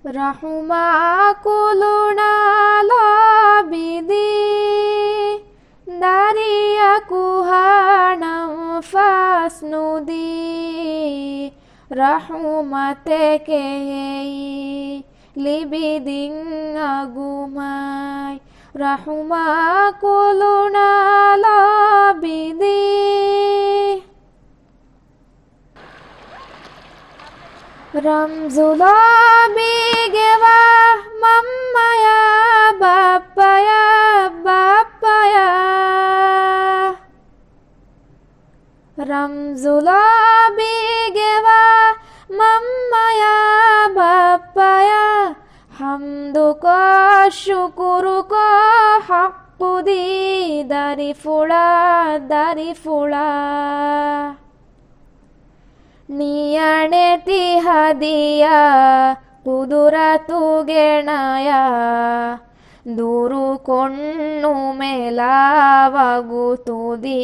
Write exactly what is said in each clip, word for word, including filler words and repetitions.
ރަޙުމާ ކުލުނާ ލޯބިދީ، ދަރިޔަކު ހާނަން ފަސްނުދީ، ރަޙުމަތެކޭ އެއީ ލިބިދިން އަގުމާތް. ރަޙުމާ ކުލުނާ ލޯބިދީ، ރަމްޒު ލޯބީގެ ވާ މަންމަޔާ ބައްޕަޔާ، ބައްޕަޔާ. ރަމްޒު ލޯބީގެ ވާ މަންމަޔާ ބައްޕަޔާ، ޙަމްދުކޮށް ޝުކުރުކޮށް ޙައްޤުދީ ދަރިފުޅާ، ދަރިފުޅާ. ނިޔަނެތި ހަދިޔާ ޤުދުރަތުގެ ނަޔާ، ދުރުކޮށްނުމެލާ ވަގުތުދީ.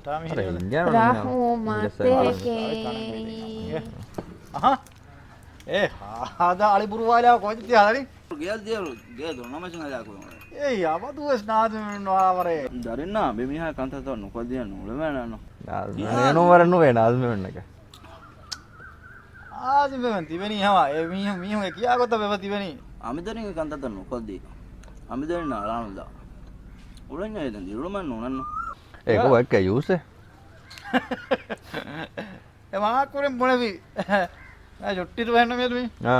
އަރެ، އިންގޭ ރަޙުމަތެކޭ. އަހަ. އޭ، ހާދަ އަޅި ބުރުވާލާ ކޮން ތި ހަދަނީ؟ ގެއަށް ދިޔަ، ގެ ދޮންނަމަށިން ހަދާ ކުރުމަށް. އޭ، އަބަދުވެސް ނާޒިމެން ނުވާވަރޭ. ދަރިންނާ ބިމީހާ ކަންތައްތައް ނުކޮށްދިޔަ ނޫޅެވޭނެ ނޯ. ނާޒިމެން ނުވާ ނުވޭ ނާޒިމެންނަކަށް. ނާޒިމެން ތިބެނީ ހަމަ އެ މީހުން، މީހުން އެ ކިޔާ ގޮތަށް ވެފަ ތިބެނީ. އަމިދަރިންގެ ކަންތައްތައް ނުކޮށްދީ. އަމިދަރިންނާ އަޅާނުލާ. އުޅެންޏާ ދެން ދިރުޅުމެއް ނޫނެއްނު. އޭ، ކޮބާ އެއްކަ ޔޫސެ؟ އެ މާކުރެން ބުނެވި. އެ ޖުއްޓި ދުވަހެއްނު މިއަދު މީ. އާ.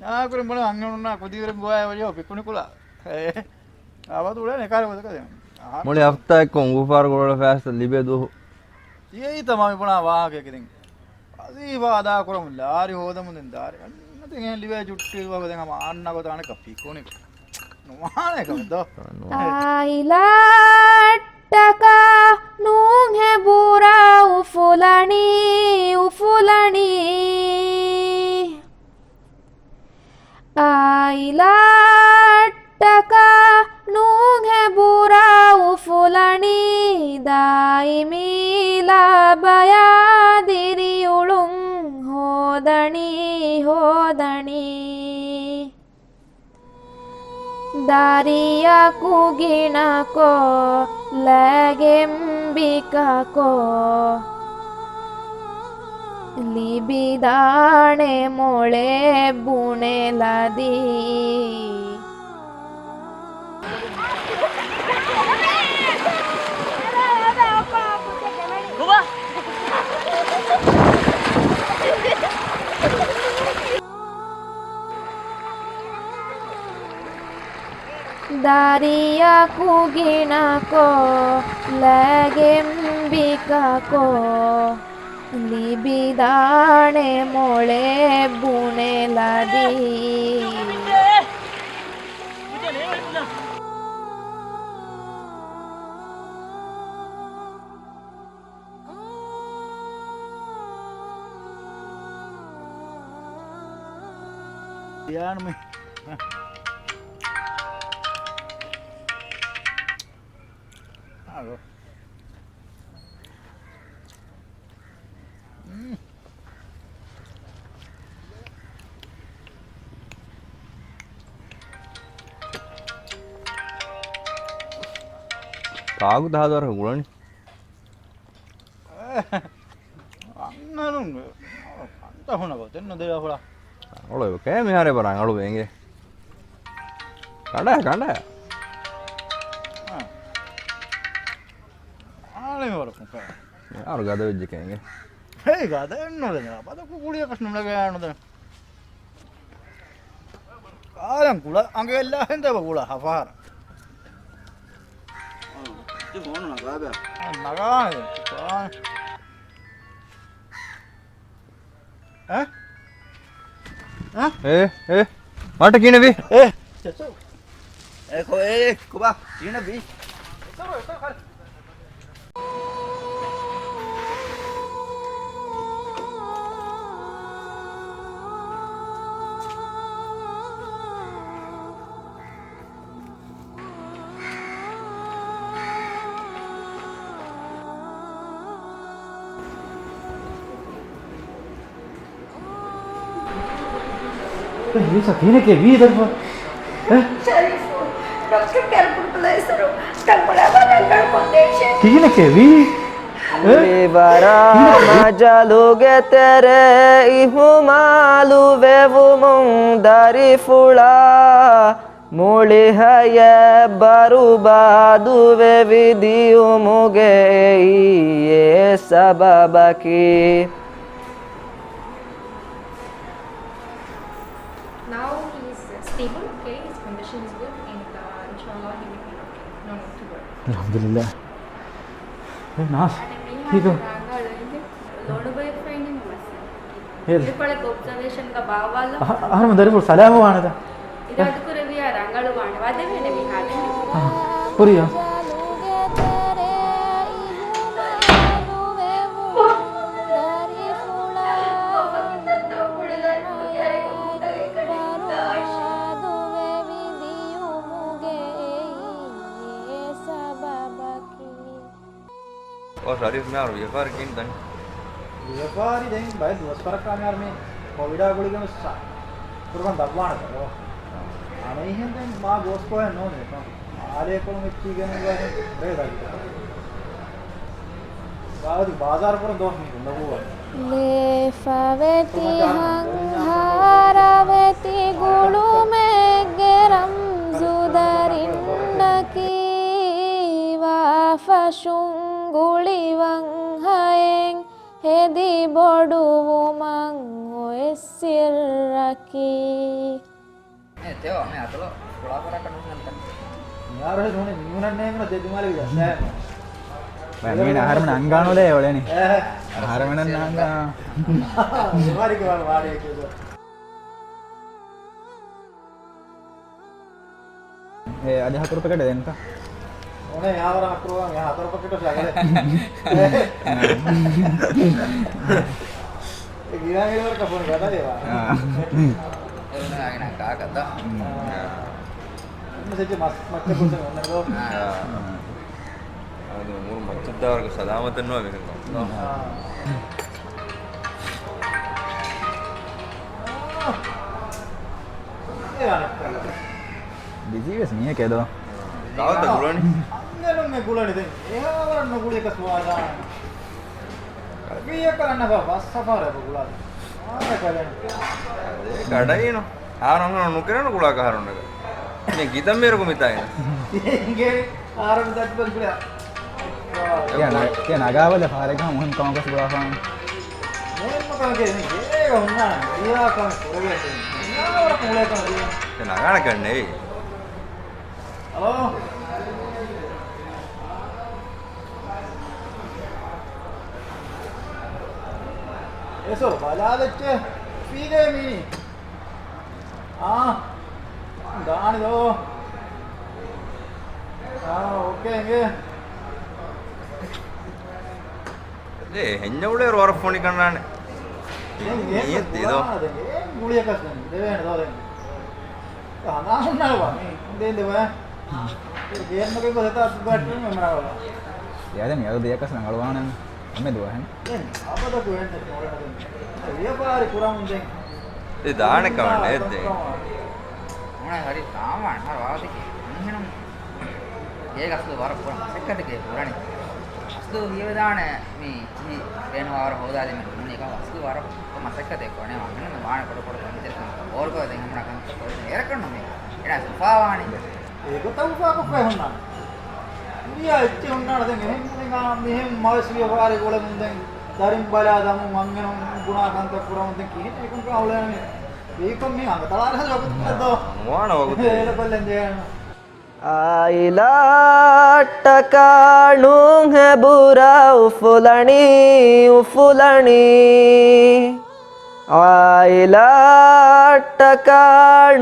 މާކުރެން ބުނެ އަންހެނުންނާ ކުދީވެރިން ގޮވާ ވަޖޯ ޕިކުނިކުލާ. އެ. އާބަދު އުޅޭ ނެކާރެ ގޮތަކަށް ދެން. އަހަރު. މުޅި ހަފްތާއެއްކޮށް އުނގޫފާރު ގޮޅަށް ފައިސް ލިބޭ ދުވަހު. އެއީ ތަމާމް މި ބުނާ ވާހަކައަކީ ދެން. ވަޒީފާ އަދާކުރަމުން ލާރި ހޯދަމުން ދެން ދާރި. އަންނަތިން އެހެން ލިބޭ ޖުއްޓި ދުވަހު ދެން ހަމަ އަންނަ ގޮތަށް އަނެއްކާ ޕިކުނިކު. ނުވާނެ ކަމެއް ދޯ. ނުވާނެ. އާއިލާއަށްޓަކާ ނޫންހޭ ބުރާ އުފުލަނީ، އުފުލަނީ. އާއިލާއަށްޓަކާ ނޫންހޭ ބުރާ އުފުލަނީ، ދާއިމީ ލާބަޔާ ދިރިއުޅުން ހޯދަނީ، ހޯދަނީ. ދަރިޔަކު ގިނަކޮށް، ލައިގެން ބިކަކޮށް، ލިބިދާނެ މޮޅެއް ބުނެލަދީ. ދަރިޔަކު ގިނަކޮށް، ލައިގެން ބިކަކޮށް، ލިބިދާނެ މޮޅެއް ބުނެލަދީ. ޔާނުމެ. އާ. މް. ކާކު ދާދަރަ ގުޅަނީ. އަންނަނުން ކަންތަ ހުނަ ގޮތެއް ނުދެވޭ ފުޅާ. އަޅު ކޭ މިހާރެ ބަރާ އަޅު އެނގޭ. ކަނޑާ، ކަނޑާ. އާ. އާޅެ ވަރަކު ކާ. އާރު ގަދަ ވެއްޖެ ކޭ އެނގޭ. ހޭ ގަދަ އެއްނު ދެން. ބަދަކު ކުޅިއަކަށް ނުނަގަޔާ ނުދެން. ކާލަން ކުޅަ އަނގަ އެއްލާހެން ދެބަ ކުޅަ ހަފާރަ. އާ، ތި ފޯނު ނަގާބަ. އާ، ނަގާނެ. އާ. އާ؟ އާ؟ އޭ، އޭ، މަޓަ ކިނެވި؟ އޭ. އޭ، ކޮ، އޭ، ކޮބާ؟ ކިނެވި؟ ރީސާ ކިހިނެކޭ ވީ ދަރިފުޅާ؟ އެ؟ ޝަރީފު، ޑޮކްޓަރ ކަރަބުން ބުލައި އިސަރު ތަންކޮޅާ ވަރަށް ރަނގަޅު ކޮންޑިޝަން. ކިހިނެކޭ ވީ؟ އެ؟ މިވަރާ މަޖަލުގެ ތެރޭ އިހުމާލު ވެވުމުން ދަރިފުޅާ މުޅި ހަޔާތް ބަރުބާދުވެވި ދިޔުމުގެ އެއީ އެ ސަބަބަކީ. Now he is stable, okay? His condition is good, and, uh, inshallah, he will be okay. No need to worry. އަލްޙަމްދުލިއްލާހް. އެ ނާސް، އަނެއް މީހާ ކީކު؟ ރަނގަޅު އިނގޭ. ލޮނުބައި ފެނިން މަސަ. ހޭ. އިރުކޮޅެއް އޮބްޒަވޭޝަންގަ ބާއްވާލަ. އަހަ، އަހަރުމެން ދަރިފުޅު ސަލާމަ ވާނެތަ؟ އިރާދަކުރެއްވިޔާ ރަނގަޅުވާނެ. ވަދެވޭނެ މިހާރު. އަހަ، ކުރިޔާ. އޯ، ޝަރީފް މިހާރު ވިޔަފާރި ކިހިނެއް ދަނީ؟ ވިޔަފާރި ދެން ބައެއް ދުވަސްވަރަކާ މިހާރު މި ކޮވިޑާ ގުޅިގެން ވެސް ކުރަން ދަށްވާނެތަ؟ އަނެއްހެން ދެން މާ ގޯސްކޮޅެއް ނޯން ދެކޮން. އާލޭކޮޅު މެއްޗީގެން ވަހެން ރޭ ދަގި. ބާވަތި ބާޒާރު ކުރަން ދޯ މީ ގުނޑަގޫވަން. ލޭފަވެތި ހަންހާރަވެތި ގުޅުމެއްގެ ރަމްޒު ދަރިންނަކީ، ވާފަށުން ގުޅިވަން ހައެއް ހެދި ބޮޑުވުމަށް އޮތް ސިއްރަކީ. އޭ ތެޔޮ، މި އަތޮޅު ފުޅާފަރާކަށް ނޫން ނަންތަން. މިހާރު ހެދު ހުނެ މީހުނަށް ނޭނގުނަ ދެ ދިމާލެ ވިޔަސް ނާ. ބައި މީނަ އަހަރުމެން އަންގާނުލޭ އޮޅެނި. އެ. އަހަރުމެނަށް ނާނގާ. ދިމާލެ ވާ ވާޑި ކިޔު. އޭ، އަދި ހަތަރު ޕެކެޓެއް ދޭންތަ؟ އޮނޭ، އާވަރަ ހަކުރުވާ، މި ހަތަރު ޕެކެޓު ޝަގަލެ. އެ ގިރާގިރިވަރަކަށް ފޯނު ގަދަ ދޭވާ. އާ. އެ އޮނޭ އާގެނާ ކާކަށް ދާ. އާ. އެންމެ ސެއްޗެ މަސް މައްޗަށް ކުއްސަން އޮންނަން ދޯ. އާ. އަދި މޫރު މައްޗަށް ދާވަރަކަށް ސަލާމަތެއް ނުވާ މިހެން ކަމަށް. އާ. ބިޒީ ވެސް މީހެކޭ ދޯ. ދާވަތަށް ގުޅަނީ. އަންގަނޑުމެ ގުޅަނީ ދެން. އެހާވަރަށް ނުގުޅި އެކަސް ވާދާނެ. ކަލަކީއަކަށް އަންނަފަ ބަސް ސަފާރަށް ގުޅާ. އާނ ކަލެން. އޭ ގަޑައިނު. އާރަ ނުކެރެނު ގުޅާ ކަހަރުންނަކަށް. މި ގިތަން މޭރު ކުމިތާ އިނ. އޭގެ އާރަ ދައްކަން ގުޅާ. ތިޔަ ނަ-، ތިޔަ ނަގާވަލެ ފާރެއްގަ މުހިން ކަމަކަސް ގުޅާފާން. މުހިންމު ކަމަކޭ މި ގޭގަ ހުންނާނެ. މިހާ ކަމެއް ކުރެވޭ ތިން. މިހާވަރަކު ހުޅޭ ކަމެއް ދީން. ތިޔަ ނަގާނެ ކަންނޭ. ހަލޯ. އެސޯ ބަލާލައްޗޭ. ފީގޭ މީނީ. އާ، ދާނި ދޯ. އާ، އޯކޭ އިނގޭ. ދޭ، ހެންޏަ އުޅޭ ރޯރަށް ފޮނި ކަންނާނެ. ދެން އޭ ނީއް ދީދޯ. ދެން އޭ ގުޅިޔަކަސް ދެން ދެވޭނެ ދޯ ދެން. ހަނާ ހުންނާ ބާ. ދޭން ދެވޭ. ގޭންމަގެ ގޮތަށް ބައްޓުން މެމްރާ ބާ. ޔާ ދެން މިއަދު ދިޔަކަސް ރަނގަޅުވާނެ. އެންމެ ދުވަހެން. ދެން އަބަދަކު ވެންދެ ނޯޅެނަ ދެން. ވިޔަފާރި ކުރަމުން ދެން. އެ ދާނެ ކަމެއް ނެއް ދެން. މުނާ ހަރި ސާމާން ހަރ ވާތިކެ. މިހެނުން ގޭގަސް ވަރަށް ބޮޑަށް މަސައްކަތެކޭ ކުރަނީ. އަސްލު ހީވެދާނެ މި ހި ބޭނުންވާވަރަށް ހޯދާލީމެ ނޫނީ ކަމަށް އަސްލު ވަރަށް މަސައްކަތެއް ކޮނެ ވާނެ ކޮޑުކޮޑު ކަންތެރިކަން ބޯރުކޮށް ދެން ހަމަ ކަންތައް ކޮށް އޭރަކަށް ނުމި އެނާ ސުފާވާނީ. އެގޮތަށް އުފާކޮށްފައި ހުންނާނެ. ކުރިޔާ އެއްޗެއް ހުންނާނެ ދެން އެހެން މުޅިގާ މިހެން މަވެސް ވިޔަފާރި ގުޅެމުން ދެން ދަރިން ބަލާ ދަމުން މަންގެނުން ބުނާ ކަންތައް ކުރަމުން ދެން ކިހިނެއް އެކުން ކާ އުޅޭނެ. ވީކޮށް މި އަނގަ ތަޅާލަ ވަގުތު ދޯ. ނުވާނެ ވަގުތެއް. އޭރަކޮށްލެން ޖެހޭނެ. އާއިލާއަށްޓަކާ ނޫންހޭ ބުރާ އުފުލަނީ، އުފުލަނީ. އާއިލާއަށްޓަކާ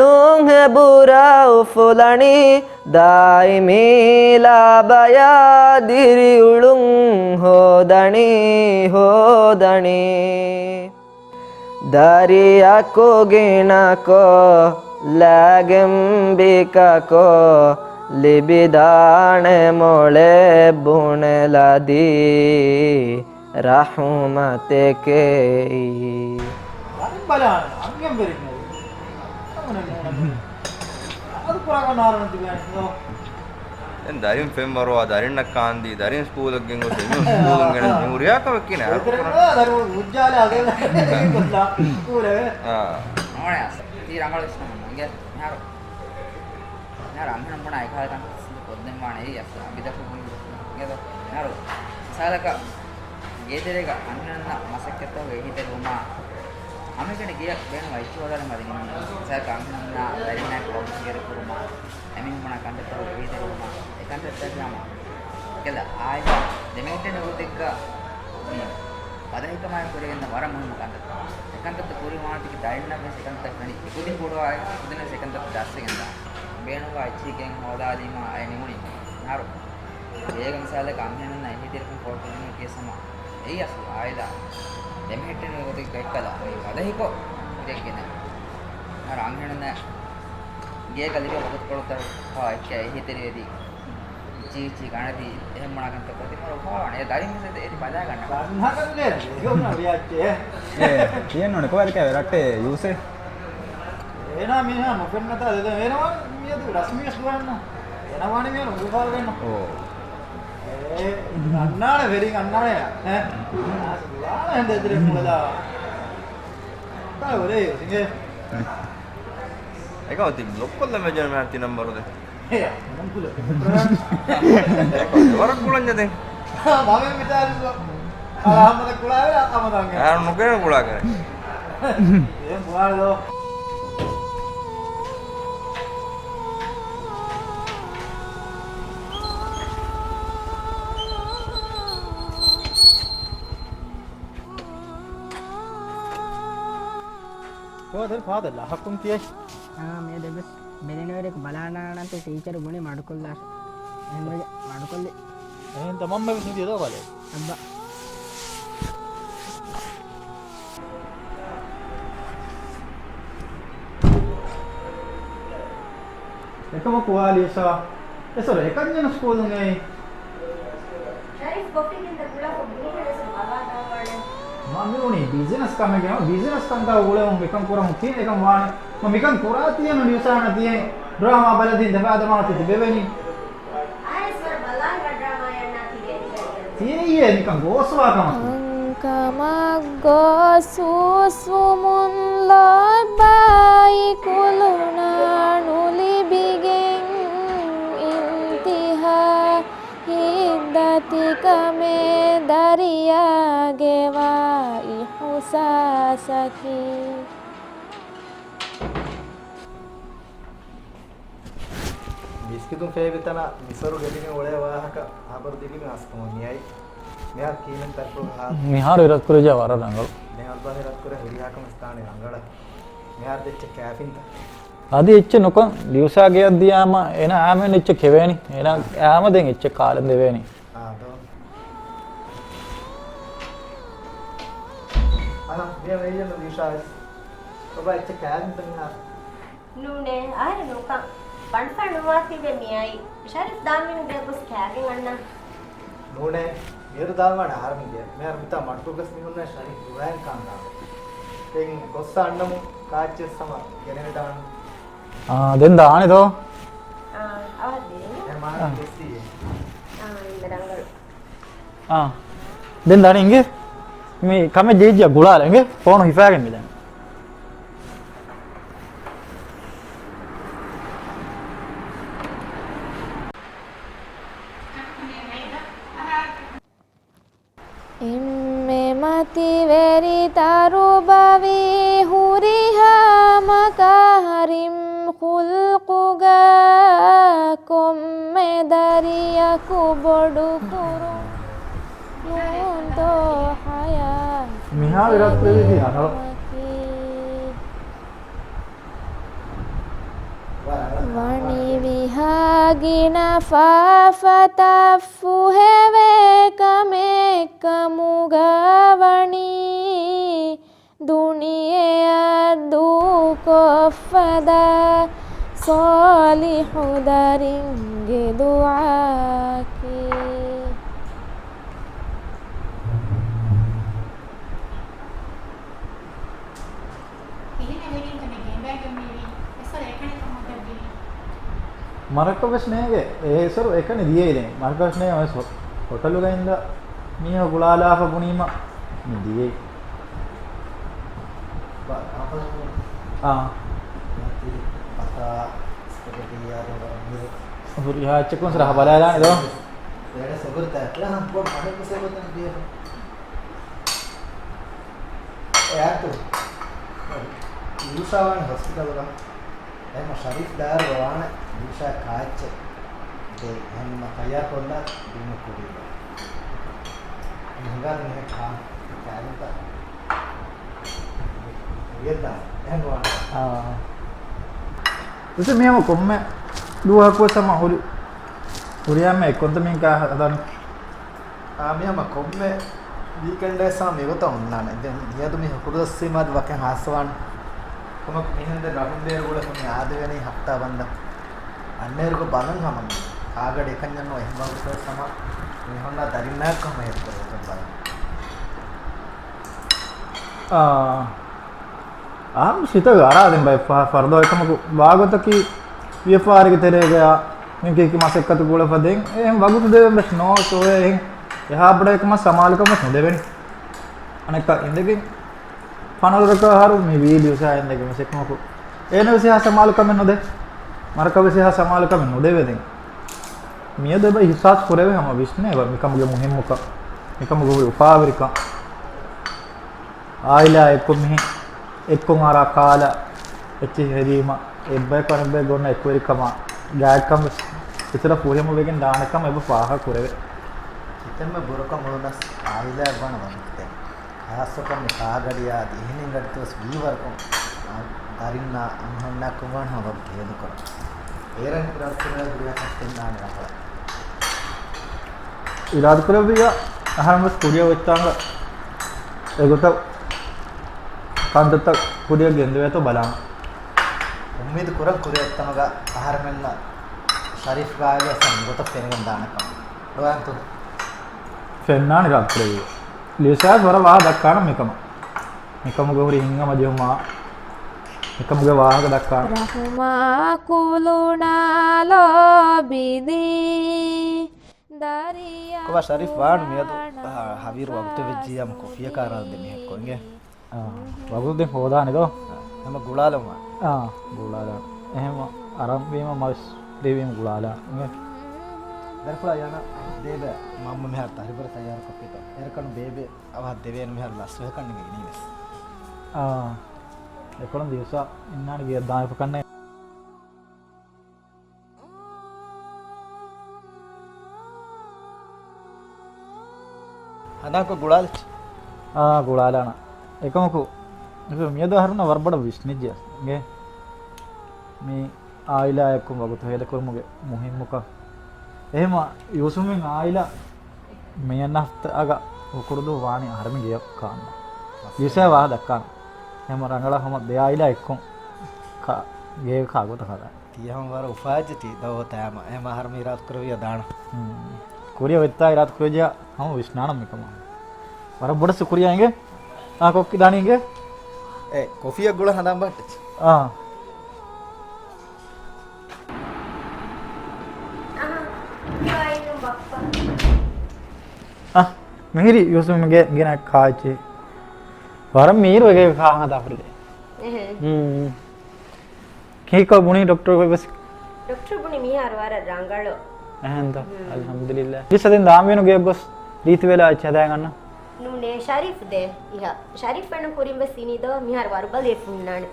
ނޫންހޭ ބުރާ އުފުލަނީ. ދާއިމީ ލާބަޔާ ދިރިއުޅުން ހޯދަނީ، ހޯދަނީ. ދަރިއަކު ގިނަކޮށް، ލާގެން ބިކަކޮށް، ލިބިދާނެ މޮޅެއް ބުނެލަދީ ރަޙުމަތެކޭ. ދަރިން ބަލާނެ، އަންހެންވެރިން ނެތް. އަދު ކުރާކަށް ނާރަން ތިބޭނެ. ދެން ދަރިން ފެންވަރުވާ، ދަރިންނަށް ކާންދީ، ދަރިން ސްކޫލަށް ގެންގޮސް، އެމީހުން ސްކޫލުން ގެނެސް، މި ހުރިހާ ކަމެއް ކިޔަނީ އަހަރު ކުރަން. ދަރިން ހުއްޖާލާ ދެން ސްކޫލެ. އާ. ނޯނެ އަސް. ތީ ރަނގަޅު ވިސްނުމެއް ނު އިނގޭ. މިހާރު، މިހާރު އަންހެނުން ބުނާ އެކަހަލަ ކަންތައް ސިނދު ކޮށްދެންވާނެ އެއީ އަސްލު އަބިދަށު ބުނި ގޮތުން. އިނގޭތޯ؟ މިހާރު މިސާލަކަށް ގޭތެރޭގަ އަންހެނުންނަށް މަސައްކަތްތަކުގަ އެހީތެރިވުމާ، ހަމައެކަނި ގެޔަށް ބޭނުންވާ އެއްޗިހި ހޯދާލަން މަދެނީ. މިސާލަކަށް އަންހެނުންނާ ދަރިންނާއެކު ވަގުތު ބޭރުކުރުމާ، އެމީހުން ބުނާ ކަންތައްތަކުގަ އެހީތެރިވުމާ، އެ ކަންތައްތަކަކީ ހަމަ އެކަލަ އާއިލާ ދެމެހެއްޓެނިވި ގޮތެއްގަ މި ފަދަ ހިތުމާއެކު ކުރެވިގެންދާ ވަރަށް މުހިންމު ކަންތައްތައް. އެކަންތައްތައް ކުރިން ވާނެތީކީ ދަރިންނަށް ވެސް އެކަންތައް ފެނި، އެކުދިން ކުޑަވާ އެކުދިން ވެސް އެކަންތައް ދަސްވެގެންދާ. ބޭނުންވާ އެއްޗިހި ގެން ހޯދާލީމާ އެ ނިމުނީ. މިހާރު ގޭގަ މިސާލަކަށް އަންހެނުންނަށް އެހީތެރިކަން ކޮޅުކުރުމަކީ ހަމަ އެއީ އަސްލު އާއިލާ ދެމެހެއްޓެނިވި ގޮތެއްގަ އެއްކަލަ މި ފަދަ ހިތްކޮށް ކުރިއަށް ގެނައި. މިހާރު އަންހެނުންނަށް ގޭގަ ލިބޭ ވަގުތުކޮޅުތައް އެއްކަ އެހީތެރިވެދީ. ޖީ ޖީ ގަނެދީ އެހެން ބުނާ ކަންތައް ކޮށްދީމަ އުފާވާނެ. އެ ދަރިން ވެސް އެދި ބަލާގަންނަ. ގަންނަ ކަން ނޭ، އެ ހުންނަ ރިޔާއްޗޭ. އޭ، ތިޔެއް ނޫނެ ކޮބާ ދެކެ ރައްޓެ ޔޫސޭ؟ އޭނާ މީހާ ނުފެންނަތާ ދެދެން އޭނަ ވާން މިއަދު ރަސްމީ ވެސް ދުވަހެއްނު. އޭނަ ވާނީ މިއަން އުފާވެގެންނު. އޯ. އޭ، އަންނާނެ ވެރިން އަންނާނެ. އޭ. އާސް ދުވާނެ ހެނދެ އެތެރެ މުޅެލާ. ތާ ވަރޭ އިނގޭ. އެކަމަ ތި ބްލޮކް ކޮށްލަ މެޖަރ މޭން ތި ނަމްބަރު ދެ. އޭ، ނަން ކުލަ. ވަރަށް ކުޅަންޏަ ދެން. މާމެން މިތާ އަހަންމަދަށް ކުޅާވެ އަހަންމަދަށް އަނގަ. އާ، ނުކެރެން ކުޅާކަރެ. އޭ، ބުނާލޯ. ކޯ ދެން ފާދަ ލަހަކުން ތިޔައީ؟ އާ، މޭ ދެބެސް. ބެލެނިވެރިކު ބަލާނާނަންތަ ޓީޗަރު ބުނި މަޑުކޮށްލާށެ. އެހެންވެގެ މަޑުކޮށްލި. އެހެންތަ މަންމަ ވެސް ނުދިޔަ ދޯ ބަލޭ. އައްބާ. އެކަމަކު ވާ ލިޔުސާ. އެސޮރު އެކަންޏެއް ސްކޫލުން އެއީ. ޝަރީފް ކޮފީގެންދަ ގުޅާފަ ބުނިހެނެސް ބަލާ ދާވާނެ. މަ މިވުނީ ބިޒިނަސް ކަމެއްގެ، މަ ބިޒިނަސް ކަންތައް ގުޅެވުން މިކަން ކުރަމުން ތިން އެކަން ވާނެ. މަ މިކަން ކުރާތީއެއްނު ނިއުސާނަ ތިޔައިން ޑްރާމާ ބަލަދީން ދެފާ ދަމާތި ތިބެވެނީ. އާޔަސް ވަރަށް ބަލާން ރަޑްރާމާ ޔަންނާ ތިބެ. ތިޔައީ ނިކަން ގޯސްވާ ކަމަކު. ކަމަށް ގޯސް ހުސްވުމުން ލޯބާއި ކުލުނާ ނުލިބިގެން އިންތިހާ ހިތްދަތިކަމެއް ދަރިޔާގެ ވާ އިހުސާސަކީ. މިސްކިތުން ފޭބިތަނަށް މިސޮރު ގެންދިގެން އުޅޭ ވާހަކަ ހަބަރު ދިގިމި އަސްކަމަށް މިއައި. މިހާރު ކީމެން ތަރިފުޅުގަ ހާ. މިހާރު އިރަދުކުރެއްވިއްޔާ ވަރަށް ރަނގަޅު. ދެން އައްބާ އިރަދުކުރޭ ހުރިހާ ކަމެއް ސްތާނެ ރަނގަޅަށް. މިހާރު ދެއްޗެއް ކާފިންތަ؟ އަދި އެއްޗެއް ނުކޮށް، ލިޔުސާ ގެޔަށް ދިޔާމަ އޭނަ އާމެން އެއްޗެއް ކެވޭނީ. އޭނަ އާމަ ދެން އެއްޗެއް ކާލަން ދެވޭނީ. އާ، ދޯ. އަހަ، މިޔަ ވެއްޔަން ލިޔުސާ ވެސް. ބަބާ އެއްޗެއް ކާފިންތަ މިހާރު؟ ނޫނޭ، އަހަރެން ނުކަން. ފަނޑްފަނޑުވާތީވެ މިއައީ. ޝަރީފް ދާންވީނު ގޭ ގޮސް ކާގެން އަންނަން. ނޫނޭ، މިއަދު ދާންވާނެ އަހަރެން ގޭ. މިހާރު މިތާ މަޑުކޮށް ގޮސް މި ހުންނަ ޝަރީފް ދުވަހެން ކާން ދާން. ދެން ގޮއްސަ އަންނަމު ކާއްޗެއް ހަމަ ގެނެވިދާން. އާ، ދެން ދާނެ ދޯ؟ އާ، އަވަހަށް ދޭން. އެ މާ އާ. ގޮއްސިއޭ. އާ، އިންދަ ރަނގަޅު. އާ. ދެން ދާނެ އިނގޭ. މި ކަމެއް ޖެހިއްޖެ ގުޅާލަ އިނގޭ. ފޯނު ހިފާގެން މިދަނީ. އެންމެ މަތިވެރި ތަރުބަވީ ހުރިހާ މަކާރިމް ޚުލްޤުގަ ކޮންމެ ދަރިޔަކު ބޮޑުކުރުން ނޫންތޯ ޙަޔާތް މިހާރު ރައްކުރެވި ތި އަހަރު. ކަމަކީ. ވަނިވިހާ ގިނަ ފާފަތައް ފުހެވޭ ކަމެއް ކަމުގަ ވަނީ، ދުނިޔެއަށް ދޫކޮށްފަދަ ޞާލިޙު ދަރިންގެ ދުޢާއަކީ. ކިހިނެއް ވެގެންތަ މި ގޭބައިގަ މިވީ؟ މަރަކަބަށް ނޭގެ އޭސަރު އެކަނި ދިޔައިދެން. މަރަކަބަށް ނޭ އޮތް ހޮ-، ހޮޓަލުގަ އިންދާ މީހާ ގުޅާލާފަ ބުނީމަ މި ދިޔައީ. އާ. ހުރިހާ އެއްޗަކުން ސަރަހަ ބަލާލާނެ ދޯ. އެއާތު ޔޫޝާ ވާނެ ހޮސްޕިޓަލުގަ. އެހެން ޝަރީފް ދާއިރު ވާނެ ޔޫޝާ ކާއެއްޗެއް ދޭ. އެހެން ތައްޔާރު ކޮށްލާ ދީމަ ކުރީ. މި ހިނގާ ދެން އެހެން ކާ-، ކާލުންތަ؟ ކުރިއަށްދާ. އެހެން ވާނެ. އާ. އިސް މިހަމަ ކޮންމެ ދުވަހަކުވެސް ހަމަ ހުރި-، ހުރިހާ އެއްކޮންތަ މިހެން ކާ ހަދާނެ؟ އާ، މިހަމަ ކޮންމެ ވީކެންޑް ވެސް ހަމަ މިގޮތަށް ހުންނާނެ. ދެން މިއަދު މި ހުކުރު ދަސްވީމާ ވަކިން ހާއްސަވާން. ކޮންމެ މިހެން ދެން ރަށުން ބޭރު ގުޅެފަ މި އާދެވޭނީ ހަފްތާ ބަންދަށް. އަންނައިރުގަ ބަލަން ހަމަ މި ކާގަޑި އެކަންޏެއްނު އެހެން ވަގުތުވެސް ހަމަ މި ހުންނަ ދަރިންނާއެއްކޮށް ހަމަ ހެދިކޮށް ބަލަން. އާ. އަހަރު ހިތަށް އަރާ ދެން ބައެއް ފަހަ ފަރުދޯ އެކަމަކު ވާގޮތަކީ ވިޔަފާރިގެ ތެރޭގަ މިކީ މަސައްކަތު ގުޅަފަ ދެން އެހެން ވަގުތު ދެވެން ވެސް ނޯ ސޯ އެހެން އެހާ ބޮޑަށް އެކަމަށް ސަމާލުކަމަށް ނުދެވެނީ. އަނެއްކާ އިނދެގެން ފަނަރަ ރަކަ އަހަރު މި ވީލިޔުސާ އިނދެގެން ވެސް އެކަމަކު އޭނަ ވެސް އެހާ ސަމާލުކަމެއް ނުދޭ. މަރަކަ ވެސް އެހާ ސަމާލުކަމެއް ނުދެވޭ ދެން. މިއަދު އެބަ އިހްސާސް ކުރެވޭ ހަމަ ވިސްނޭ މިކަމުގެ މުހިއްމުކަން، މިކަމުގެ ހުރި އުފާވެރިކަން. އާއިލާ އެއްކޮށް މިހެން އެއްކޮށް އަރާ ކާލަ އެއްޗެހި ހެދީމަ، އެއްބަޔަކު އަނެއްބަޔަކު އޮންނަ އެކުވެރިކަމާ ގާތްކަން ވެސް އެތެރެ ފުރިހަމަވެގެން ދާނެކަމަށް އެބަ ފާހަގަ ކުރެވޭ. ކިތަންމެ ބުރަކޮށް އުޅުނަސް އާއިލާއަށް ވާނެ ވަގުތު ދެން. ހާއްސަކޮށް މި ކާގަޑިއާ އަދި އެހެނިހެން ގަޑިތައް ވެސް ވީވަރަކުން ދަރިންނާ އަންހެންނާ ކުރުވާން ހަމަ ވަގުތު ހޭދަކުރަން. އޭރަން ކުރާ ސިނަރިއޯ ހުރިހާ ކަސްތެން ދާނެ ރަނގަޅަށް. އިރާދަކުރެއްވިއްޔާ އަހަރެން ވެސް ކުރިއަށް އޮތްތާނގަ އެގޮތަށް ކަންތައްތައް ކުރިއަށް ގެންދެވޭތޯ ބަލާނަން. އުއްމީދު ކުރަން ކުރިއަށް އޮތްތަނުގަ އަހަރެމެންނަށް ޝަރީފް ގާތްގަސް މިގޮތަށް ފެނިގެން ދާނެކަމަށް. ނުވާންތޯ؟ ފެންނާނެ އިރާދަކުރެއްވިއްޔާ. ލިޔުސާސް ވަރަށް ވާހަކަ ދައްކާނަން މިކަމަށް. މިކަމުގެ ހުރި ހިތްހަމަޖެހުމާ، މިކަމުގެ ވާހަކަ ދައްކާނަން. ރަހުމާ ކުލުނާ ލޯބިދީ ދަރިޔަ ކޮބާ ޝަރީފް ވާނު މިއަދު، އާ، ހަވީރު ވަގުތެއް ވެއްޖިއްޔާމު ކޮފީއަކާ އަރާ ދެ މީހެއްކޮށް އިނގޭ. އާ، ވަގުތު ދެން ހޯދާނެ ދޯ. އާ، ހަމަ ގުޅާލަމާ. އާ، ގުޅާލާ. އެހެން އަރަން ވީމަ މަވެސް ރީވީމަ ގުޅާލާ. އިނގޭ. ދަރިފުޅާ ޔާނަ ދޭބެ މަންމަ މިހާރު ތަހިބުރަ ތައްޔާރު ކޮށްފިތަ. އެރަކަނު ބޭބެ އަވަހަށް ދެވޭނު މިހާރު ލަސްވެހަކަން ނިގަ އިނީވެސް. އާ. އެކޮޅުން ދިޔުސާ އިންނާނެ ގެޔަށް ދާނެ ފަކަންނޭ. ހަނދާންކޮށް ގުޅާލި. އާ، ގުޅާލާނަ. އެކަމަކު، މިއަދު އަހަރުންނަށް ވަރަށް ބޮޑަށް ވިސްނިއްޖެ. އިނގޭ؟ މި އާއިލާއެއްކޮށް ވަގުތު ހޭދަކުރުމުގެ މުހިއްމުކަން. އެހެމަ ޔޫސުމިން އާއިލާ މިއަންނަ ހަފްތާގަ ހުކުރުދުވަހު ވާނީ އަހަރެމެން ގެޔަށް ކާން. ޔޫސައި ވާހަ ދައްކާން. ހަމަ ރަނގަޅަށް ހަމަ ދެ އާއިލާ އެއްކޮށް ކާ-، ގޭގަ ކާ ގޮތަށް ހަދާން. ތިޔަ ހަމަ ވަރަށް އުފާވެއްޖެތީ ދޯ ތައިމަ. އެހެމަ އަހަރެމެން އިރާދަކުރެއްވިއްޔާ ދާނަން. ހުން. ކުރިއަށް އޮތްތާ އިރާދަކުރެއްވިއްޔާ ހަމަ ވިސްނާނަން މިކަމާ. ވަރަށް ބޮޑަށް ޝުކުރިއްޔާ އިނގޭ. އާ، ކޮއްކި ދާނީ އިނގޭ. އޭ، ކޮފީއަށް ގުޅަން ހަނދާން ބަހައްޓައްޗި. އާ. އަ، މިހިރީ ޔޫސުފްގެ ގެނައި ކާއެއްޗެއް. ވަރަށް މީރު އެގޭ ކާ ހަދާފަ ދޭ. އެހެން. ހުން. ކީކޮށް ބުނީ ޑޮކްޓަރު ވެސް؟ ޑޮކްޓަރު ބުނީ މިހާރު ވަރަށް ރަނގަޅު. އެހެންތަ؟ ހުން. އަލްޙަމްދުލިއްލާ. އިސް އަދިން ދާންވީނު ގެއަށް ގޮސް ރީތި ވެލާ އެއްޗެއް ހަދާގަންނަ. ނޫނޭ، ޝަރީފް ދޭ އިހަށް. ޝަރީފް ފެނު ކުރިން ވެސް އިނީ ދޯ މިހާރު ވަރުބަލި އެ ފުންނާނެ.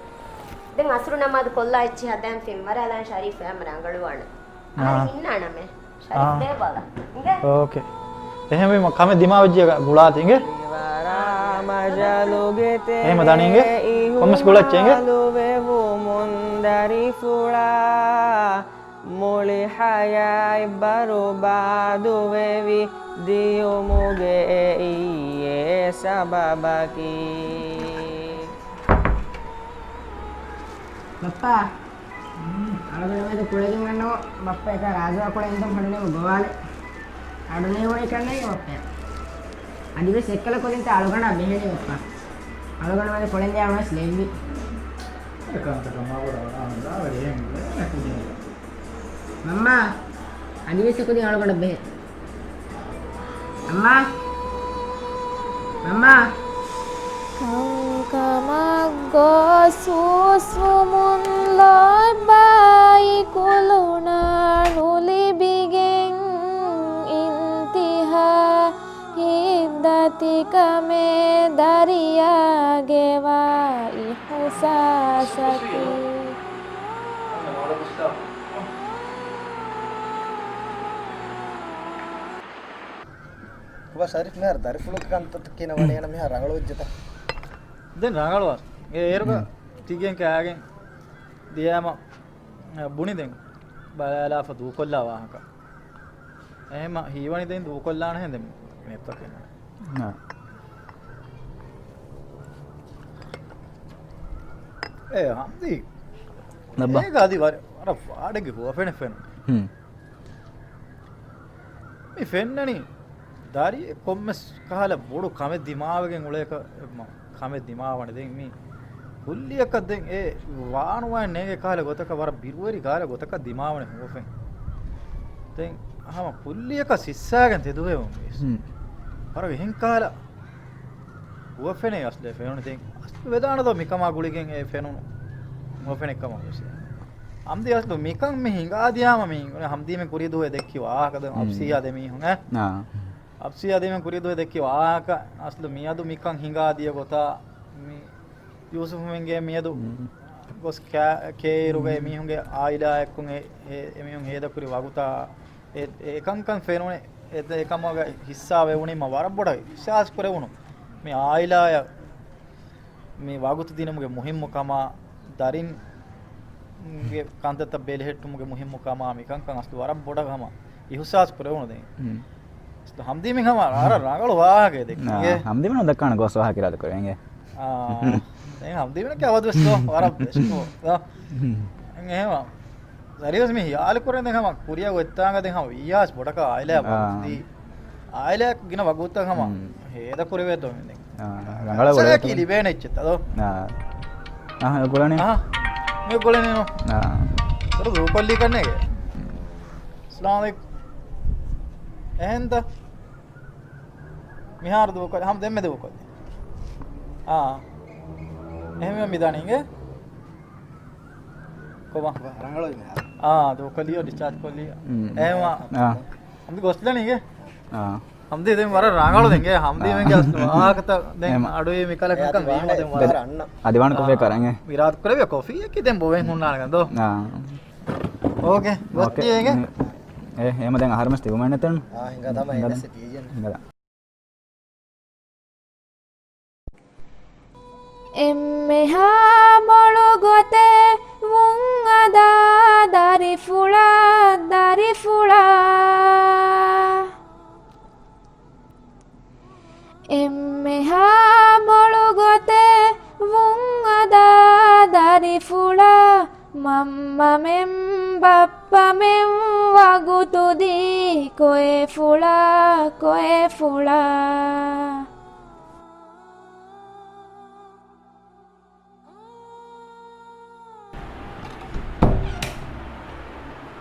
ދެން އަސްރު ނަމާދު ކޮށްލާ އެއްޗެއް ހަދާން ފެންވަރާލާން ޝަރީފް އެ ހަމަ ރަނގަޅުވާނެ. އާ. އަހަރެން އިންނާނަމޭ. ޝަރީފް ދޭބަލަ. އިނގޭ؟ އޯކޭ. އެހެންވީމަ ކަމެއް ދިމާވެއްޖިއްޔާ ގުޅާތި އިނގޭ؟ އެހެންމަ ދާނީ އިނގޭ؟ ކޮންމެސް ގުޅައްޗޭ އިނގޭ؟ މުޅި ޙަޔާތް ބަރުބާދުވެވި ދިޔުމުގެ އެއީ އެ ސަބަބަކީ. ބައްޕާ، އަޅުގަނޑުމެދު ކުޅެދިން އަންނަމު ބައްޕަ އެކާ ރާޒުއާ ކުޅެ އިންދަމު ހަޑުނިމު ގޮވާލެ. ހަޑުނިހުމައި ކަންނޭނގެ ބައްޕަޔާ. އަދިވެސް އެއްކަލަ ކުދިންތައް އަޅުގަނޑާ ބެހެނީ ބައްޕާ. އަޅުގަނޑުމެދު ކުޅެން ދިޔާ ވެސް ލެއްވި. އެކަންތަކަށް މާބޮޑަށް އަޅާން ދާވެރި އެހެން ކުދިން. މަންމާ، އަދިވެސް ކުދިން އަޅުގަނޑަށް ބެހޭ. މަންމާ. މަންމާ. ކަންކަމަށް ގޮސް ހުސްވުމުން ލޯތްބާއި ކުލުނާ ނުލިބިގެން އިންތިހާ ހިތްދަތިކަމެއް ދަރިޔާގެ ވާ އިހުސާސަކީ. ކޮބާ ޝަރީފް މިހާރު ދަރިފުޅުގެ ކަންތައްތައް ކިހިނެއް ވަނީ އޭނަ މިހާރު ރަނގަޅުވެއްޖެތަ؟ ދެން ރަނގަޅުވާ. އޭރުގަ ހުން. ތިގެން ކާގެން ދިޔައިމަ ބުނި ދެން ބަލާލާފަ ދޫކޮށްލާ ވާހަކަ. އެހެމަ ހީވަނި ދެން ދޫކޮށްލާނެހެން ދެން މެޕްތަކެއް. ނާ. އޭ ހަމްދީ. ނައްބާ. އޭގަ އަދި ވަރަށް، ވަރަށް ފާޑެއްގެ ހުވަފެނެއް ފެނުނު. ހުން. މި ފެންނަނީ ދަރި ކޮންމެސް ކަހަލަ ބޮޑު ކަމެއް ދިމާވެގެން އުޅޭ ކަ-، މަ-، ކަމެއް ދިމާވަނީ. ދެން މި ކުއްލިއަކަށް ދެން އެ ވާނުވާ ނޭނގޭ ކަހަލަ ގޮތަކަށް ވަރަށް ބިރުވެރި ކަހަލަ ގޮތަކަށް ދިމާވަނީ ހުވަފެން. ދެން ހަމަ ކުއްލިއަކަށް ސިއްސާގެން ތެދުވެވުން ވެސް. ހުން. ވަރަށް އެހެން ކަހަލަ ހުވަފެނެއް އަސްލު ފެނުނު. ދެން އަސްލު ވެދާނެ ދޯ މިކަމާ ގުޅިގެން އެ ފެނުނު ހުވަފެނެއް ކަމަށް ވެސް. ހަމްދީ އަސްލު މިކަން މި ހިނގާދިޔާމަ މި ހަމްދީމެން ކުރީ ދުވަހެއް ދެއްކި ވާހަކަ ދެން ހުން. އަފްސީއާ ދެމީހުން އެ. އާ. އަފްސީއާ ދެމީހުން ކުރީ ދުވަހެއް ދެއްކި ވާހަކަ އަސްލު މިއަދު މިކަން ހިނގާދިޔަ ގޮތާ މި ޔޫސުފުމެންގެ މިއަދު ހުން. ގޮސް ކޭ-، ކޭއިރުގައި މީހުންގެ އާއިލާއެއްކުން އެ-، އެ-، އެމީހުން ހޭދަކުރި ވަގުތާ އެ-، އެކަންކަން ފެނުނެ އެ-، އެކަމުގަ ހިއްސާ ވެވުނީމަ ވަރަށް ބޮޑަށް އިޙްސާސް ކުރެވުނު. މި އާއިލާއަށް މި ވަގުތު ދިނުމުގެ މުހިއްމުކަމާ، ދަރިންގެ ކަންތައްތައް ބެލެހެއްޓުމުގެ މުހިއްމުކަމާ، މިކަންކަން އަސްލު ވަރަށް ބޮޑަށް ހަމަ އިހުސާސް ކުރެވުނު ދެން. ހުން. އަސްލު ހަމްދީމެން ހަމަ އަރަ ރަނގަޅު ވާހަކައެއް ދެއްކި. އާ، އިނގޭ؟ ހަމްދީމެން ދައްކާނެ ގޮސް ވާހަކަ އިރާދަ ކުރޭ އިނގޭ. އާ، ދެން ހަމްދީމެން އަބަދުވެސް ދޯ، ވަރަށް ވެސް ދޯ. ދޯ. ހުން. ދެން އެހެންވާ. ސަރީސް މި ހިޔާލު ކުރެން ދެން ހަމަ ކުރިޔަށް އޮތްތާނގަ ދެން ހަމަ ވިޔާސް ބޮޑަކަށް އާއިލާ އާ. ވަގުތު ދީ. އާއިލާއަކު ގިނަ ވަގުތަށް ހަމަ ހުން. ހޭދަ ކުރެވޭތޯ މި ދެން. އާ، ރަނގަޅަށް އަސަރަކީ ގުޅޭތޯ. ލިބޭނެ އެއްޗެއްތަ ދޯ؟ އާ. އަހަ، އެ ގުޅަނީ. އަހަ، މި ގުޅެނީ ނޯ. އާ. ދޮރު ދޫކޮށްލީ ކަންނޭގެ. އައްސަލާމު ޢަލައިކުމް. އެހެންތަ؟ މިހާރު ދޫކޮށް، ހަމަ ދެންމެ ދޫކޮށް. އާ. އެހެންވެ މި ދާނީ އިނގޭ. ކޮބާ؟ ރަނގަޅުވި މިހާރު. އާ، ދޫކޮށްލިޔޯ، ޑިސްޗާޖް ކޮށްލިޔޯ. އުން. އެހެންވާ. އާ. ހަމްދީ ގޮސްލަނީ އިނގޭ. އާ. ހަމްދީ ދެން ވަރަށް ރަނގަޅު ދެން އިނގޭ. ހަމްދީ އާ. ވެންގެ އަސްލު ވާހަކަތައް ދެން އެމަ. އަޑުއިވި މިކަލަކަށް ވީމަ ދެން ވަރަށް. އަދި ވާން ކޮފީ އާ. ކަރަން އެ. މިރާދު ކުރެވި ކޮފީއަކީ ދެން ބޮވެން ހުންނާނެ ދޯ. އާ. އޯކޭ. ގޮސް އޯކޭ. ދިޔައީ އިނގޭ. އެ، އެހެމަ ދެން އަހަރުމެސް ތިބުމެއް ނެތެން. އާ، ހިނގާ ދަމާ ހިނގާ އެން އެސް ޓީ އެން. ހިނގާ. އެންމެހާ މޮޅު ގޮތެއް ވުން އަދާ ދަރިފުޅާ، ދަރިފުޅާ. އެންމެހާ މޮޅު ގޮތެއް ވުން އަދާ ދަރިފުޅާ، މަންމަމެން ބައްޕަމެން ވަގުތު ދީ ކޮއެފުޅާ، ކޮއެފުޅާ.